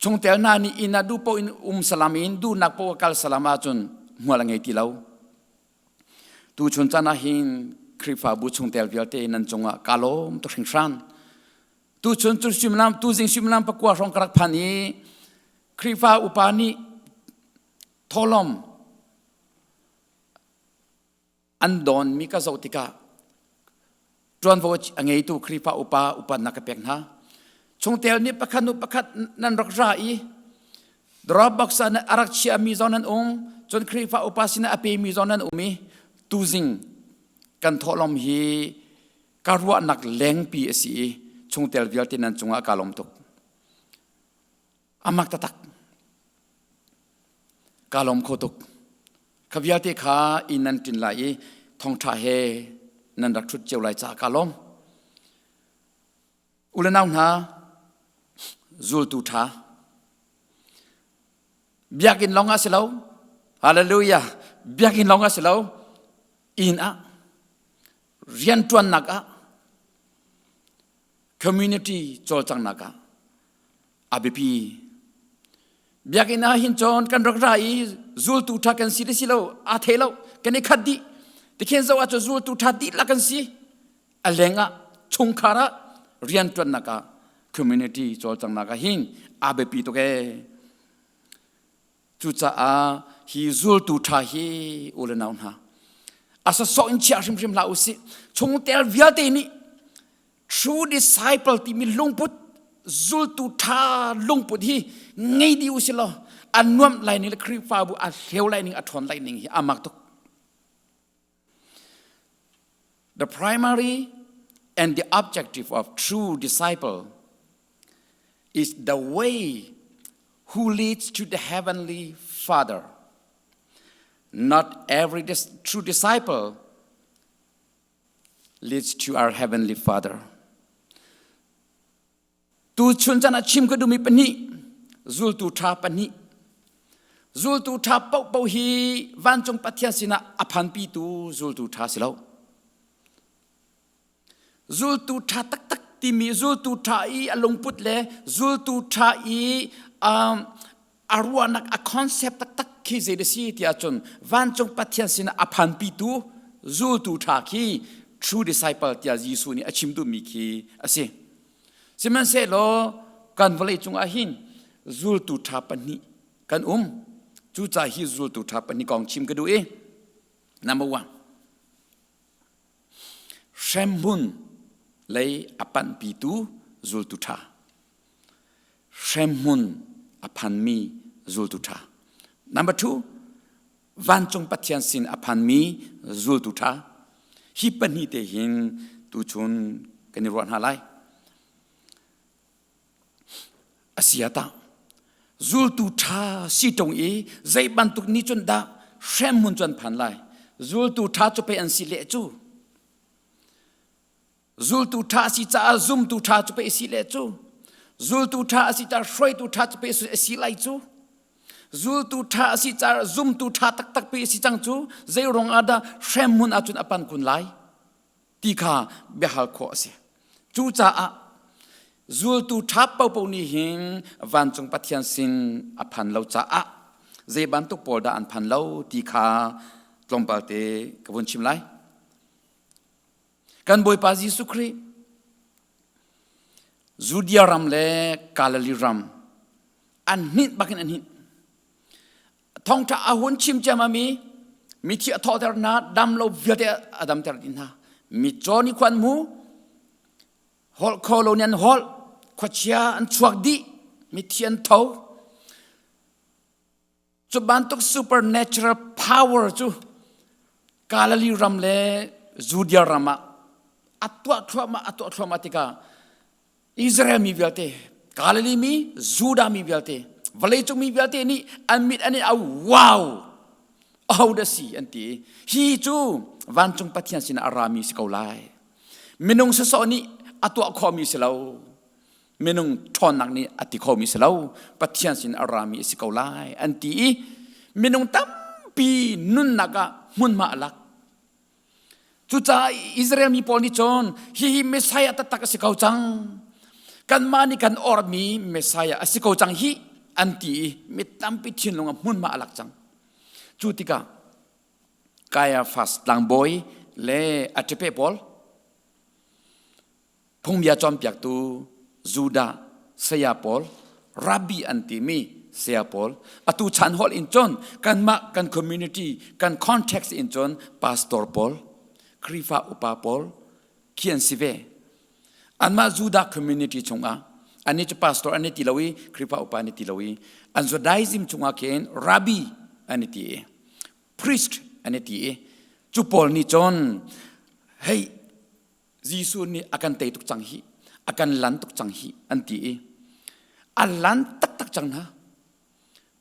chungtel hna nih inn ah duh paoh in um salam in duhnak paoh kal salam ahcun hmual a ngei ti lo. Tuchun caan ah hin Khrihfabu chungtel vialte nan cungah kaa lawm tuk hringhran. Tuchun cu suimilam tuzing suimilam pakua hrawng ka rak phan i Khrihfa upa nih thawhlawm an dawnmi ka zoh tikah ṭuanvo a ngeitu Khrihfa upa upatnak ka pek hna. Chungtel nih pakhat hnu pakhat nan rak ra i Dropbox ah a rak chiahmi zong nan um, cun Khrihfa upa sinah a pemi zong nan um i tuzing kan thawhlawm hi ka ruahnak lengpi a si i chungtel vialte nan cungah kaa lawm tuk. Amak taktak. Kaa lawm kho tuk. Kha vialte kha inn nan ṭin lai i thawngṭha he nan rak ṭhut cio lai caah kaa lawm. U le nau hna, zultu ṭha. Biakinn lawng ah si lo. Hallelujah. Biakinn lawng ah si lo. Inn ah, rianṭuannak ah, community cawlcanghnak ah a biapi. Biakinn ah hin cun kan rak ra i zultu ṭha kan si le si lo aa thei lo kan i khat dih. Tikhin zoh ahcun zultu ṭha dihlak kan si. A leng ah chungkhar ah rianṭuannak ah community cawlcanghnak ah hin aa biapi tuk ee. Cucaah hi zultu ṭha hi u le nau hna a sawsawh in chia hrimhrim hlah u sih. Chungtel vialte nih true disciple timi lungput zultu ṭha lungput hi ngei dih u sih law a nuamh lai ning le Khrihfabu a hleu lai ning a ṭhawn lai ning hi a mak tuk. The primary and the objective of true disciple is the way who leads to the heavenly Father. Not every dis- true disciple leads to our heavenly Father. Tuchun chan ah chim ka duhmi pahnih, zultu ṭha pahnih. Zultu ṭha paohpaoh hi vancung Pathian sinah a phanpitu zultu ṭha si lo. Zultu ṭha taktak timi zultu ṭha i a lungput le zultu ṭha i um, a ruahnak a concept taktak khi zei a si tiah cun vancung Pathian sinah a phanpitu zultu ṭha khi true disciple tiah Jesuh nih a chim duhmi khi a si. Sihmanhsehlaw kan vawlei cungah hin zultu ṭha pahnih kan um. Cucaah hi zultu ṭha pahnih kong chim ka duh i number one hremhmun lei a panhpitu zultu ṭha hremhmun a phanmi zultu ṭha number two. Vancung Pathian sin a phanmi zultu ṭha. Hi pahnih te hin tuchun kan i ruah hna lai. A si ah tah zultu ṭha si ṭung i zei bantuk nih cun dah hremhmun cu an phan lai? Zultu ṭha cu pei an si leh cu. Zultu ṭha a si caah zumtu ṭha cu pei a si leh cu. Zultu ṭha a si caah hruaitu ṭha cu pei a si lai cu. Zultu ṭha a si caah zumtu ṭha taktak pei a si cang cu. Zei ruang ah dah hremhmun ahcun a pan kun lai ti kha biahal khawh a si. Cucaah zultu ṭha paohpaoh nih hin vancung Pathian sin a phan lo caah zei bantuk pawl dah an phan lo ti kha tlawmpal te ka vun chim lai. Kan Bawipa Jesuh Khrih Judea ram le Galilee ram an hninh bakin an hninh. Thawngṭha a hun chim ciammam i mithi a thawhter hna, dam lo vialte a damter dih hna. Mitcaw nih khua an hmu, holh kho lo nih an holh, khuachia an chuak dih, mithi an tho. Cu bantuk supernatural power cu Galilee ram le Judea ram ah a tuah thluahmah a tuah thluahmah tikah Israel mi vialte Galilee mi Judah mi vialte vawleicung mi vialte nih an mit an i au wow aho dah si an ti hi cu vancung Pathian sinah a rami si ko lai minung sawsawh nih a tuah khawhmi si lo minung ṭhawnnak nih a ti khomi si lo Pathian sin a rami a si ko lai an ti i minung tampi nunnak ah hmunhma a lak cucaah Israel mi pawl nih cun hihi Messiah taktak a si ko cang kanmah nih kan ormi Messiah a si ko cang hi an ti i mi tampi thinlung ah hmunhma a lak cang cu tikah Caiaphas tlangbawi le a ṭepe pawl Phungbia cawnpiaktu Judah saya pawl, rabbi an timi saya pawl, atu chan holh in cun kanmah kan community, kan context in cun pastor pawl, Khrihfa upa pawl khi an si ve. Anmah Judah community chungah annih cu pastor an i ti lo i Khrihfa upa an i ti lo i an Judaism chungah khin rabbi an i ti i priest an i ti i cu pawl nih cun hei Jesuh nih a kan tei tuk cang hi, a kan lan tuk cang hi an ti i a lan taktak cang hna.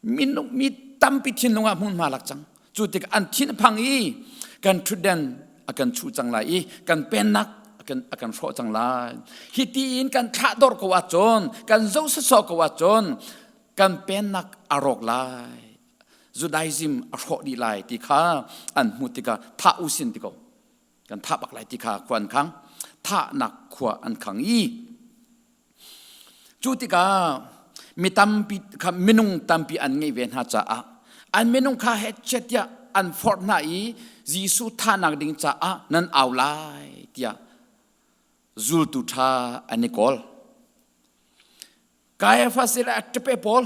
Minung mi tampi thinlung ah hmunhma lak cang. Cu tik an thin a phang i kan ṭhutden a kan chuh cang lai i kan pennak a kan, a kan hrawh cang lai. Hi tiin kan thlahdor ko ahcun, kan zoh sawsawh ko ahcun kan pennak a rawk lai. Judaism a hrawh dih lai ti kha an hmuh tikah thah usin ti ko. Kan thah bak lai ti kha khua an khang. Thahnak khua an khang i cu tikah mi tampi kha minung tampi an ngeih ve hna caah an minung kha hetchet tiah an forh hna i Jesuh thahnak ding caah nan au lai tiah zultu ṭha an i kawl. Kaiafas le a ṭepe pawl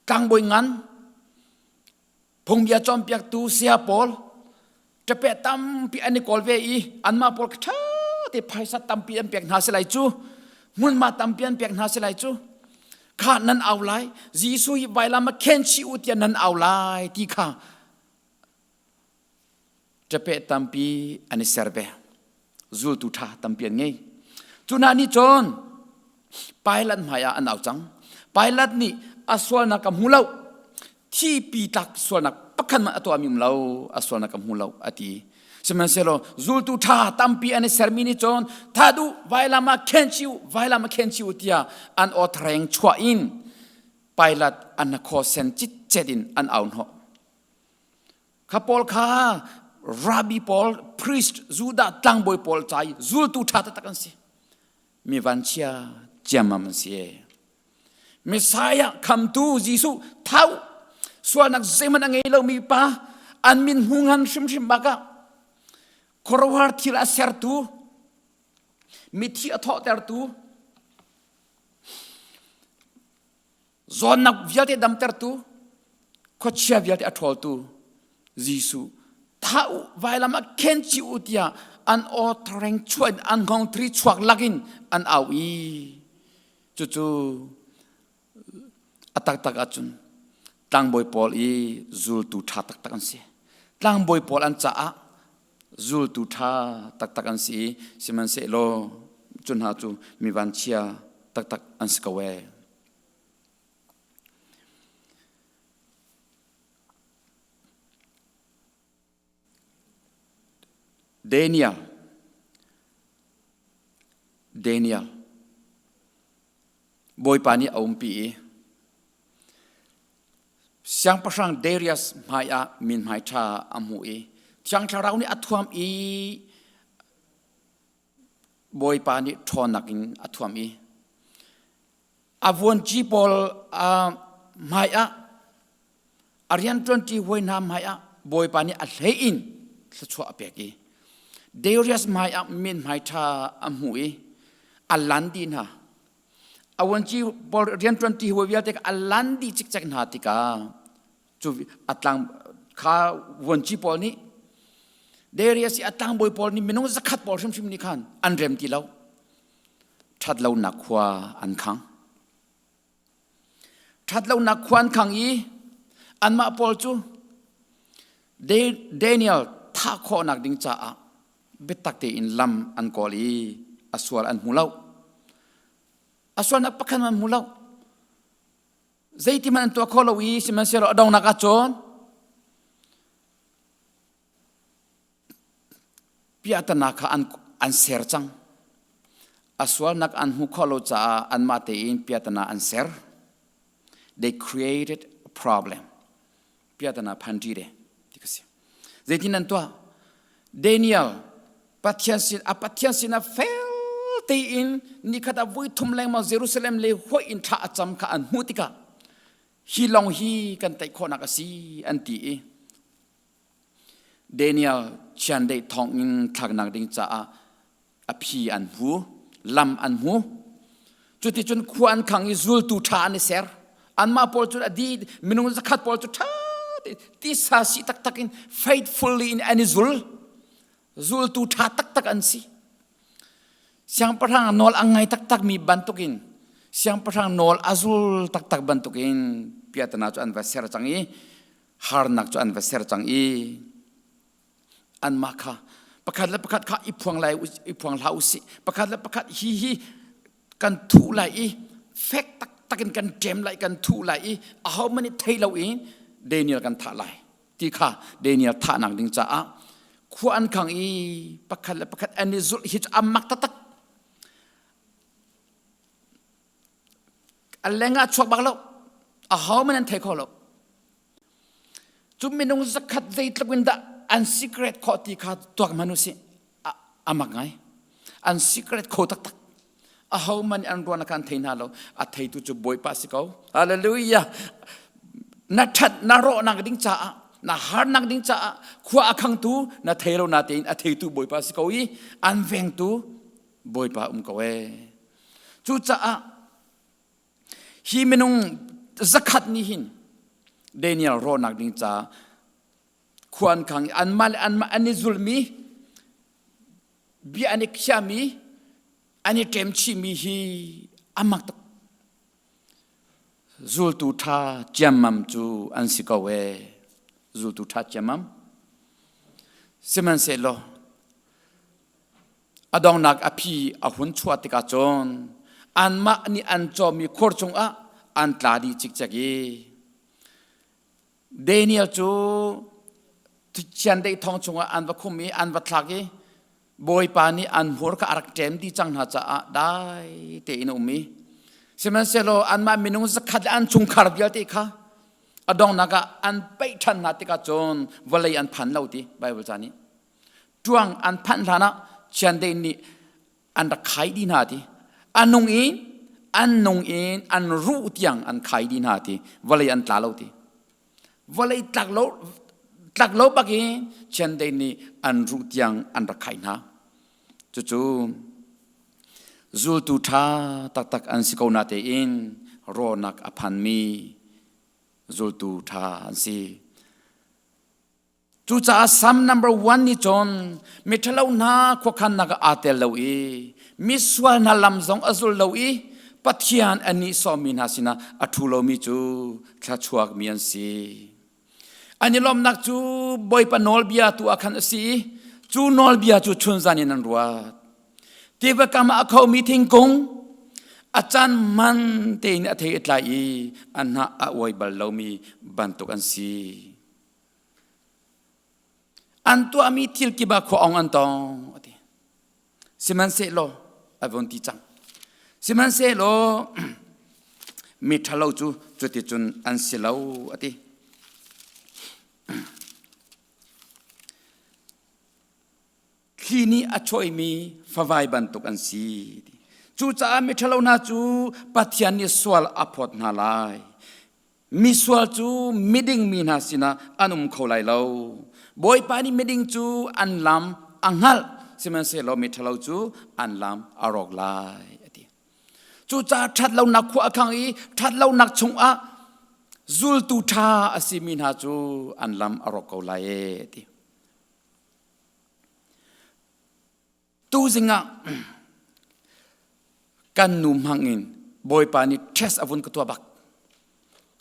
tlangbawi ngan Phungbia cawnpiaktu saya pawl ṭapeh tampi an i kawl ve i anmah pawl kha ṭha te phaisa tampi an pek hna si lai cu hmunhma tampi an pek hna si lai cu kha nan au lai Jesuh hi vailam ah khen chih u tiah nan au lai ti kha ṭapeh tampi an i ser ve zultu ṭha tampi an ngei cu hna nih cun Pilate hmaiah an au cang Pilate nih a sualnak ka hmu lo thipi tlak sualnak pakhat hmanh a tuahmi um lo a sualnak ka hmu lo a ti sihmanhsehlaw zultu ṭha tampi an i sermi nih cun tha duh vailam ah khen chih u vailam ah khen chih u tiah an aw thareng chuah in Pilate an hnakhaw sen citcet in an au hnawh Kha pawl kha rabbi pawl, priest, Judah tlangbawi pawl ca i zultu ṭha taktak an si. Mi vanchia ciammam an si. Messiah khamtu Jesuh thau sualnak zeihmanh a ngei lomi pa an min hmu ngan hrimhrim bak ah khuaruahhar thil a sertu mithi a thawhtertu Zawnnak vialte damtertu, khuachia vialte a ṭhawltu Jesuh thah u vailam ah khen chih u tiah an aw thareng chuah in an hngawng thri chuak lakin an au i cucu a taktak ahcun Tlangbawi pawl i zultu ṭha taktak an si. Tlangbawi pawl an caah zultu ṭha taktak an si i sihmanhsehlaw cu hna cu mi vanchia taktak an si ko ee. Daniel Daniel Bawipa nih a umpi i Siangpahrang Darius hmaiah mithmai ṭha a hmu i Thiang Thlarau nih a thuam i Bawipa nih ṭhawnnak in a thuam i a vuanci pawl hmaiah a rianṭuanṭi hawi hna hmaiah Bawipa nih a hlei in thluachuah a pek i Darius hmaiah mithmai ṭha a hmu i a lan dih hna. A vuanci pawl rianṭuanṭi hawi vialte kha a lan dih cikcek hna tikah cu a tlang kha vuanci pawl nih Darius i a tlangbawi pawl nih minung zakhat pawl hrimhrim nih khan an rem ti lo. Ṭhatlonak khua an khang. Ṭhatlonak khua an khang i anmah pawl cu Daniel thah khawhnak ding caah biatak tein lam an kawl i a sual an hmu lo. A sualnak pakhat an hmu lo. Zeiti hmanh an tuah kho lo i sihmanhsehlaw a donghnak ah cun piahtana kha an, an ser cang. A sualnak an hmuh khawh lo caah anmah tein piahtana an ser. They created a problem. Piahtana phan ṭi de ti ka si. Zeitin an tuah? Daniel Pathian sin a Pathian sinah fel tein nikhat ah voi thum lengmang Jerusalem le hoi in thla a cam kha an hmuh tikah hi lawng hi kan tei khawhnak a si an ti i Daniel chiandeih thawngin thlaknak ding caah a phi an hmu, lam an hmu. Cuticun khua an khang i zultu ṭha an i ser. Anmah pawl cu a di minung zakhat pawl cu ṭha tisa si taktak in faithfully in an i zul. Zultu ṭha taktak an si. Siangpahrang nawl a ngai taktakmi bantukin siangpahrang nawl a zul taktak bantukin piatana cu an va ser cang i harnak cu an va ser cang i anmah kha pakhat le pakhat kha i phuang lai i phuang hlah usih pakhat le pakhat hi hi kan thuh lai i fek taktak in kan ṭem lai kan thuh lai i ahohmanh nih thei lo in Daniel kan thah lai ti kha Daniel thahnak ding caah khua an khang i pakhat le pakhat an i zulh hi cu a mak taktak a leng ah chuak bak lo ahohmanh an thei kho lo Cu minung zakhat zeitluk in dah an secret khawh ti kha tuak hmanh usih. A mak ngai. An secret kho taktak. Aho man an ruan kha an thei hna lo. A theitu cu Bawipa si ko. Hallelujah. Na ṭhat na rawhnak ding caah na harnak ding caah khua a khangtu na thei lo na tein a theitu Bawipa si ko i an vengtu Bawipa um ko ee. Cucaah Hi minung zakhat nih hin Daniel rawhnak ding ca khua an khang i anmah le anmah an i zulmi bia an i khiahmi an i ṭemchihmi hi a mak tuk. Zultu ṭha ciammam cu an si ko ee. Zultu ṭha ciammam. Sihmanhsehlaw A donghnak a phi a hun chuah tikah cun anmah nih an cawmmi khur chungah an tla dih cikcek i Daniel cu chiandeih thong chungah an va khum i an va thlak i Bawipa nih an hmur kha a rak ṭem dih cang hna caah dai tein a um i sihmanhsehlaw anmah minung zakhat le an chungkhar vialte kha a donghnak ah an paih ṭhan hna tikah cun vawlei an phan lo ti Baibal ca nih Ṭuang an phanh hlanah chiandeih nih an rak khai dih hna ti. A nung in an nung in an ruh tiang an khai dih hna ti. Vawlei an tla lo ti. Vawlei tlak lo tlak lo bak in chiandeih nih an ruh tiang an rak khai hna. Cucu zultu ṭha taktak an si ko na tein rawhnak a phanmi zultu ṭha an si. Cucaah Psalm number one nih cun miṭhalo hna khuakhannak ah aa tel lo i misual hna lam zong a zul lo i Pathian a nihsawhmi hna sinah a ṭhu lomi cu thluachuakmi an si. An i lawmhnak cu Bawipa nawlbia tu ah khan a si i cu nawlbia cu chunzan in an ruat. Tiva kam ah a khomi thingkung a caan man tein a thei a tlai i a hnah a uai bal lomi bantuk an si. An tuahmi thil kip ah khua ong an tong a ti. Sihmanhsehlaw a vun ti cang. Sihmanhsehlaw mi ṭhalo cu cuticun an si lo a ti. Thli nih a chawimi favai bantuk an si. Cucaah miṭhalo hna cu Pathian nih sual a phawt hna lai. Misual cu miding mi hna sinah an um kho lai lo. Bawipa nih miding cu an lam a hngalh, sihmanhsehlaw miṭhalo cu an lam a rawk lai, a ti. Cucaah ṭhatlonak khua a khang i ṭhatlonak chungah zultu ṭha a simi hna cu an lam a rawk ko lai e, a ti. Tuzing ah kan nu hmang in Bawipa nih test a vun ka tuah bak.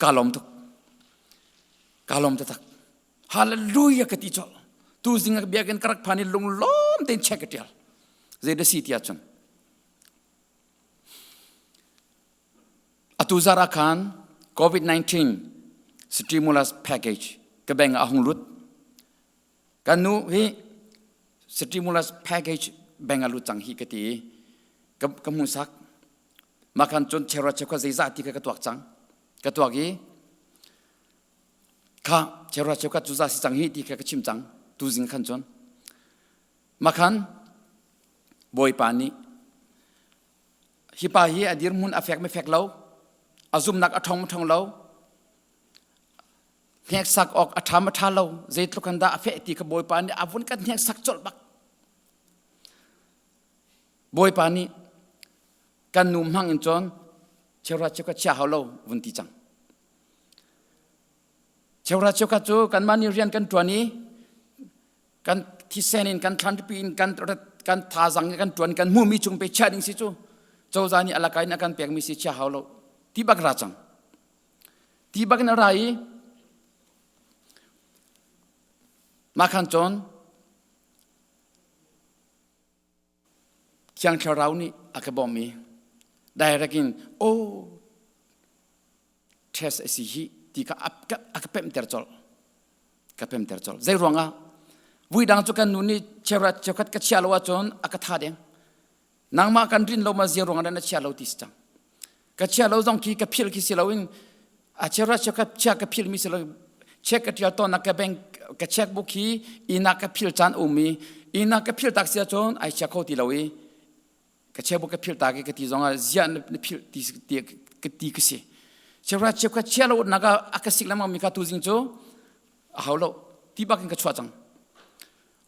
Ka lawm tuk. Ka lawm taktak. Hallelujah ka ti colh. Tuzing ah biakinn ka rak phan i lunglawm tein check ka tial. Zei da si ti ahcun Atu zar ah khan COVID-19 stimulus package ka bank ah a hung lut. Kan nu hi stimulus package bank a lut cang hi ka ti i ka, ka hmuhsak. Mah khan cun chera cheukhat zeizah ti kha ka tuak cang. Ka tuak i kha chera cheukhat cu za si cang hi ti kha ka chim cang tuzing khan cun. Mah khan Bawipa nih hi pa hi a dirhmun a fek me fek lo, a zumnak a ṭhong ma ṭhong lo, hneksak awk a ṭha ma ṭha lo, zeitluk in dah a feh ti kha Bawipa nih a vun kan hneksak colh bak. Bawipa nih kan nu hmang in cun cheuhra cheukhat chia hau lo vun ti cang. Cheuhra cheukhat cu kanmah nih rian kan ṭuan i kan thisen in kan thlanpi in kan kan thazang in kan ṭuan kan hmuhmi chung pe chia ding si cu cozah nih alaka in a kan pekmi si chia hau lo ti bak ra cang. Ti bak in a ra i mah khan cun Thiang Thlarau nih a ka bawmh i direct in oh test a si hi ti kha a ka pemhter colh ka pemhter colh zei ruangah vui dang cu kan nu nih cheurat cheukhat ka chia lo ahcun a ka tha deng nangmah kan rin lo ma zia ruangah na chia lo ti si cang ka chia lo zong khi ka phil khi si loin a cheurat cheukhat chia ka phil mi si lo check ka tial tawn ka bank ka check book hi ina ka phil caan um i ina ka phil tak sia cun ai chia kho ti lo i ka check book ka phil ta ka ti zong ah zia na phil ti ti ka ti ka si cheurat cheukhat chia lo nak a ka sik lengmang mi kha tu zing cu a hau lo ti bak in ka chuah cang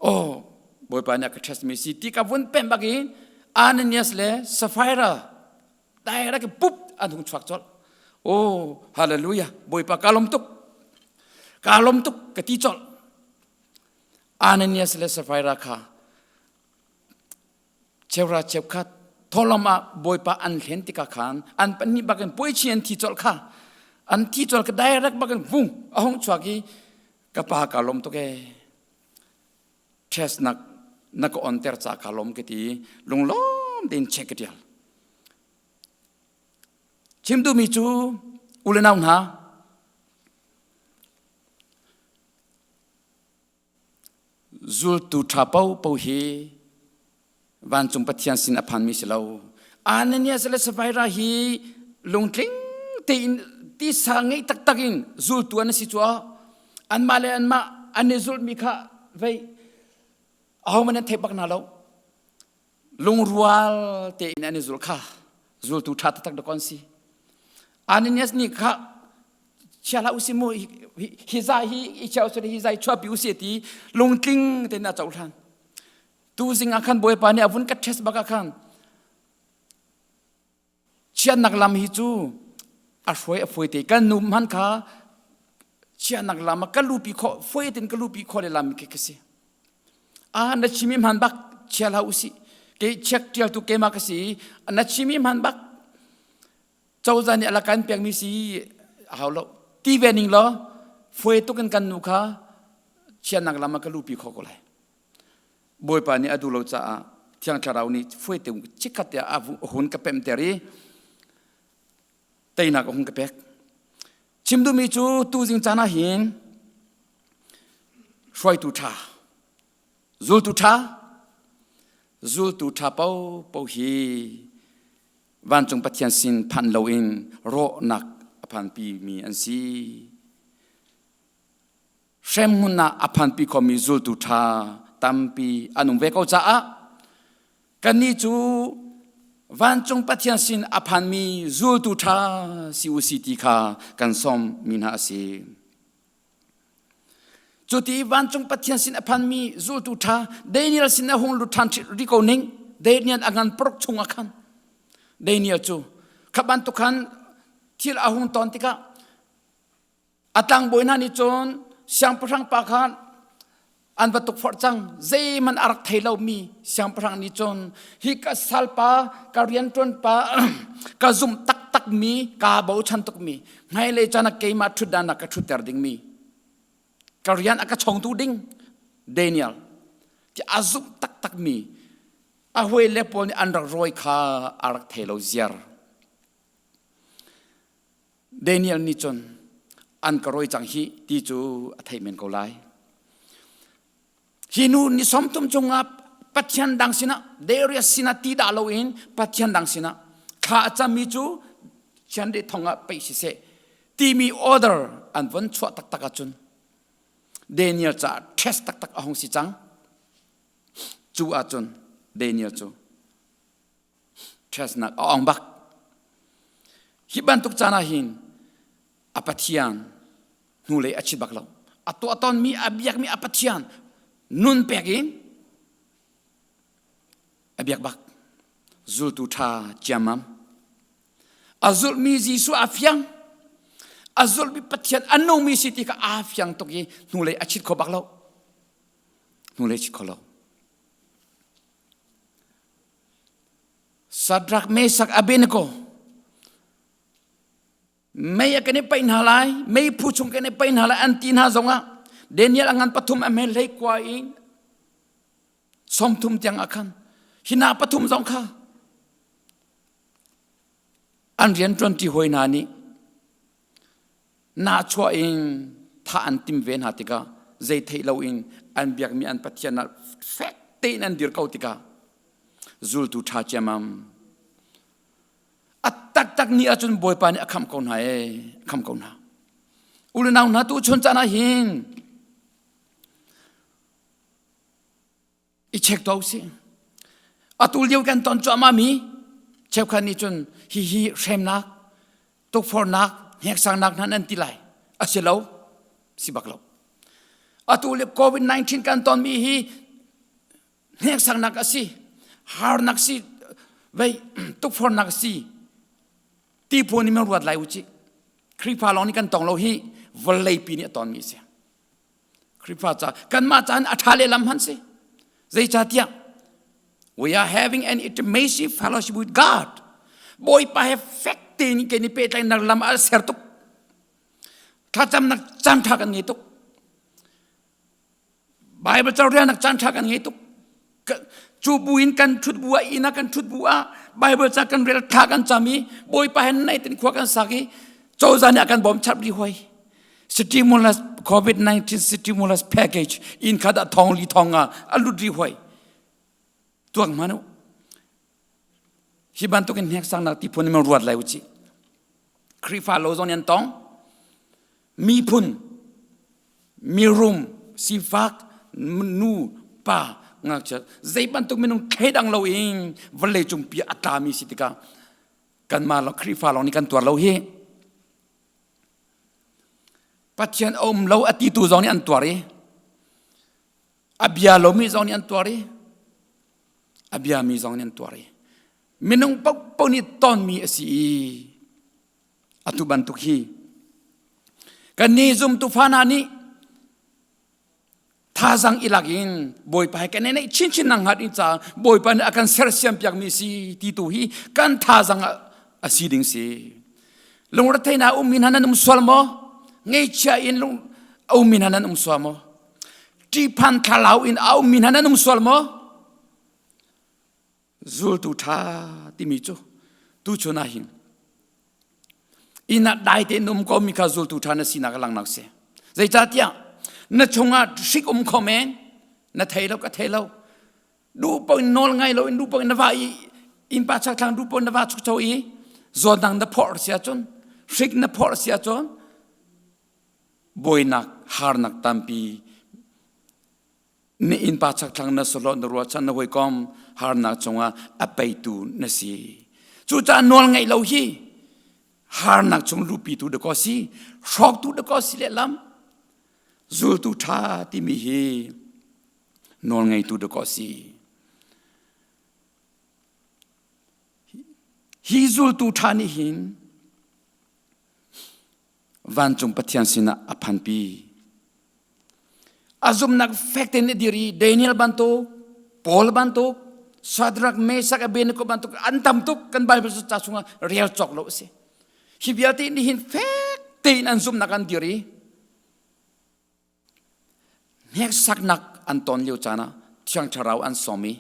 Oh, Bawipa nih a ka test mi si ti ka vun pem bak in Ananias le Sapphira direct pup an hung chuak colh. Oh, hallelujah. Bawipa ka lawm tuk. Ka lawm tuk ka ti colh. Ananias le Sapphira kha cheura cheukhat tholom ah Bawipa an hlen tikah khan an pahnih bakin puaichi an thi colh kha an thi colh ka direct bakin vung a hung chuak i ka pa ka lawm tuk ee test nak na ka on ter ca ka lawm ka ti lunglawm tein check ka tial chim duhmi cu u le nau hna Zultu ṭha paohpaoh hi vancung Pathian sin a phanmi si lo. Ananias le Sapphira hi lungtling tein tisa ngei taktak in zultu an si cuah anmah le anmah an i zulhmi kha vei ahohmanh an thei bak hna lo. Lungrual tein an i zul kha zultu ṭha taktak dawk an si. Ananias nih kha chia hlah usih mu hi zai hi i chia usih hi zai chuahpi usih ti lungtling tein a cohlan. Tuzing ah khan Bawipa nih a vun ka test bak ah khan chiatnak lam hi cu a hruai a fuai te kan nu hman kha chiatnak lam ah ka lupi khawh fuai tin ka lupi khawh le lam khi ka si a na chimi hman bak chia hlah usih ke check tial tu keimah ka si na chimi hman bak. Cozah nih a la kan pekmi si a hau lo. Ti ve ning law fuai tuk in kan nu kha chiatnak lam ah ka lupi kho ko lai. Bawipa nih a duh lo caah Thiang Thlarau nih fuai te chikkhat te ah a hun ka pemter i teinak a hung ka pek. Chim duhmi cu tuzing caan ah hin hruaitu ṭha, zultu ṭha, zultu ṭha paohpaoh hi vancung Pathian sin phanh loin rawhnak a phanpi mi an si. Hremhmun ah a phanpi khomi zultu ṭha tampi an um ve ko caah kannih cu vancung Pathian sin a phanmi zultu ṭha si u si ti kha kan sawm mi hna a si. Cuti vancung Pathian sin a phanmi zultu ṭha Daniel sin a hung lut ṭhan rih ko ning Daniel a ngan paruk chung ah khan Daniel cu kha bantuk khan thil a hung ton tikah A tlangbawi hna nih cun siangpahrang pa kha an va tukforh cang. Zeihmanh a rak thei lomi siangpahrang nih cun hi ka salpa, ka rianṭuan pa, ka zumh taktakmi, kaa bochan tukmi, hmailei caan ah keimah ṭhutdan ah ka ṭhutter dingmi, ka rian a ka chongtu ding Daniel ti a zumh taktakmi a hawile pawl nih an rak rawi kha a rak thei lo ziar. Daniel nih cun an ka rawi cang hi ti cu a theih men ko lai. Hi nu ni 30 cungah Pathian dang sinah Darius sinah ti dah loin Pathian dang sinah thla a cammi cu chiandeih thong ah peih siseh timi order an von chuah taktak ahcun Daniel caah test taktak a hung si cang. Cu ahcun Daniel cu Testnak a ong bak. Hi bantuk caan ah hin a Pathian hnulei a chit bak lo. A tuah tawnmi, a biakmi a Pathian nun pek in a biak bak. Zultu ṭha ciammam. A zulhmi Jesuh a fiang. A zulhmi Pathian a nungmi si ti kha aa fiang tuk i hnulei a chit kho bak lo. Hnulei chit kho lo. Sadrak Mesak Abednego mei a kan i paih hna lai mei phu chung kan i paih hna lai an ti hna zongah Daniel a ngan pathum a hmel hlei kua in 30 tiang ah khan hina pathum zong kha an rian ṭuanṭi hawi hna nih nahchuah in thah an tim ve hna tikah zei theih loin an biakmi an Pathian ah fek tein an dir ko tikah zultu ṭha ciammam a taktak ni ahcun Bawipa nih a khamh ko hna ee a khamh ko hna u le nau hna tu chun caan ah hin i check tuah usih. Atu lio kan ton cuahmah mi cheukhat nih cun hihi hremnak, tukforhnak, hneksangnak hna nan ti lai. A si lo, si bak lo. Atu lio COVID-19 kan ton mi hi hneksangnak a si, harnak si, vei tukforhnak si ti phun in ruat lai u cih. Khrihfa lawng nih kan tong lo hi vawleipi nih a ton mi a si. Khrihfa ca kanmah caan a ṭha lehlam hmanh si. Zeicahtiah we are having an intimacy fellowship with God. Bawipa he fek tein kan i pehtlaihnak lam a ser tuk. Thlacamnak caan ṭha kan ngei tuk. Bible carelnak caan ṭha kan ngei tuk. Cu bu in kan ṭhut bu ah inn ah kan ṭhut bu ah Bible ca kan rel thla kan cam i Bawipa he naih tein khua kan sak i cozah nih a kan bawm chap rih hoi. Stimulus COVID-19 stimulus package inn khat ah thong li thong ah a lut rih hoi. Tuak hmanh u. Hi bantuk in hneksangnak ti phun in ruat lai u cih. Khrihfa lo zong nih an tong. Miphun mirum sifak nu pa ngakchia zei bantuk minung thleidang loin vawlei cungpi a tlami si tikah kanmah lo Khrihfa lawng nih kan tuar lo hi Pathian a um lo a titu zong nih an tuar i a bia lomi zong nih an tuar i a biami zong nih an tuar i minung paohpaoh nih tonmi a si i atu bantuk hi kannih zumtu fa hna nih thazang i lak in Bawipa he kan i neih chinchin nak hnga ding caah Bawipa nih a kan sersiam piakmi si ti tu hi kan thazang ah a si ding si. Lungrethei na ummi hna nan um sual maw? Ngeichia in lung a ummi hna nan um sual maw? Ṭihphan thlalau in a ummi hna nan um sual maw? Zultu ṭha timi cu tuchun ah hin inn ah dai tein um ko mi kha zultu ṭha na sinak a langnak si. Zeicahtiah na chungah hrik um kho men, na thei lo ka thei lo. Duh paoh in nawl ngai lo in duh paoh in na va i innpa chakthlang duh paoh in na va chukcho i zawtnak na phorh si ahcun hrik na phorh si ahcun buainak harnak tampi na innpa chakthlang na sawhlawh na ruahchan na hawikom harnak chungah a peitu na si. Cucaah nawl ngeih lo hi harnak chung luhpitu dakaw si, hrawktu dakaw si lehlam. Zultu ṭha timi hi nawlngeitu dakaw si. Hi zultu ṭha nih hin vancung Pathian sinah a phanpi. A zumnak fek tein a dir i Daniel bantuk, Paul bantuk, Shadrach, Meshach, Abednego bantuk an tam tuk kan Bible ca chungah rel cawk lo a si. Hi vialte nih hin fek tein an zumnak an dir i Hneksaknak an ton lio caan ah Thiang Thlarau an sawm i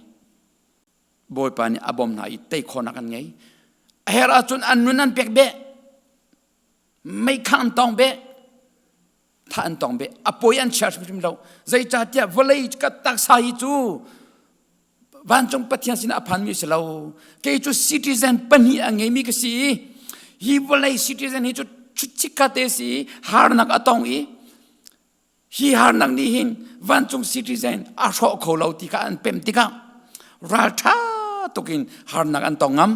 Bawipa nih a bawmh hna i tei khawhnak an ngei. A herh ahcun an nun an pek beh, meikhang an tong beh, tha an tong beh, a pawi an chia hrimhrim lo. Zeicahtiah vawlei ka taksa hi cu vancung Pathian sinah a phanmi si lo. Kei cu citizen pahnih a ngeimi ka si i hi vawlei citizen hi cu chikka te si i harnak a tong i hi harnak nih hin vancung citizen a hrawh kho lo ti kha an pem tikah ralṭha tukin harnak an tong ngam.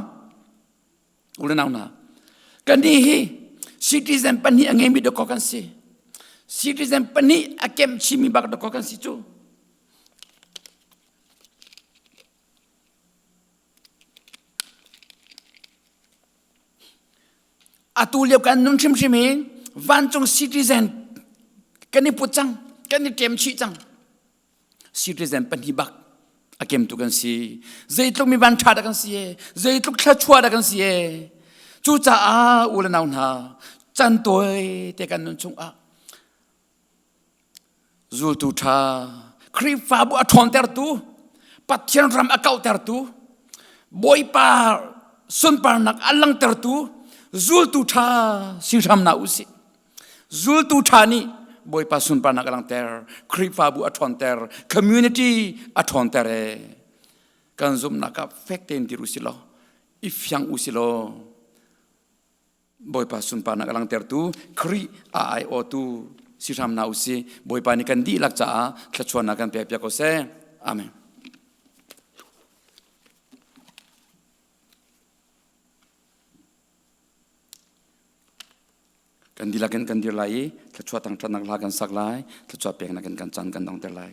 Ulenau hna, kannih hi citizen pahnih a ngeimi dawkaw kan si. Citizen pahnih a kemh chimi bak dawkaw kan si cu. Atu lio kan nun hrimhrim hi vancung citizen kan i put cang, kan i ṭem chih cang. Citizen pahnih bak a kemtu kan si. Zeitluk mi van ṭha dah kan si e, zeitluk thluachuah dah kan si e. Cucaah u le nau hna, can tawi te kan nun chungah Zultu ṭha, Khrihfabu a ṭhawntertu, Pathian ram a kauhtertu, Bawipa sunparnak a langhtertu zultu ṭha si hram hna u sih. Zultu ṭha nih Bawipa sunparnak a langhter, Khrihfabu a ṭhawnter, community a ṭhawnter e. Kan zumhnak ah fek tein dir u sih law, i fiang u sih law, Bawipa sunparnak a langhtertu Khrih a aiawhtu si hram hna usih. Bawipa nih kan dihlak caah thluachuahnak kan pekpiak ko seh. Amen. Kan dihlak in kan dir lai i thluachuah thangṭhatnak hla kan sak lai, thluachuah peknak in kan caan kan dongter lai.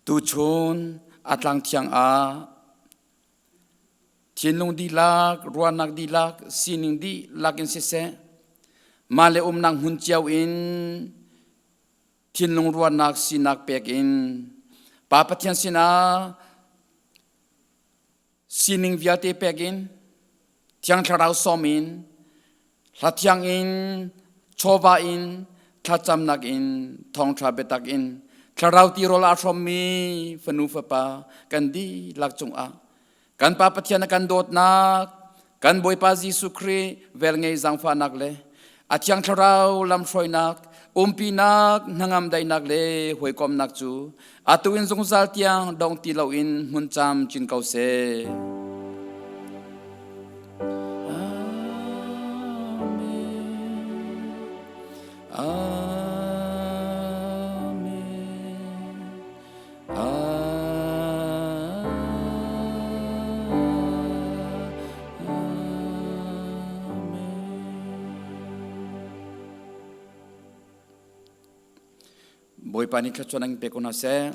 Tuchun a tlang thiang ah thinlung dihlak, ruahnak dihlak, sining dihlak in siseh, mah le umnak hmun cio in thinlung ruahnak sinak pek in Pa Pathian sinah sining vialte pek in Thiang Thlarau sawm in hla thiang in chawva in thlacamnak in thawngṭha biatak in thlarau tirawl aa hrawmmi fanu fapa kan dihlak cungah kan Pa Pathian a kan dawtnak kan Bawipa Jesuh Khrih velngei zaangfahnak le a Thiang Thlarau lamhruainak umpinak hnangam daihnak le hawikomhnak cu atu in zungzal tiang dong ti loin hmun cam chin ko seh. Amen. Amen. Bawipa nih thluachuah in pe ko hna seh.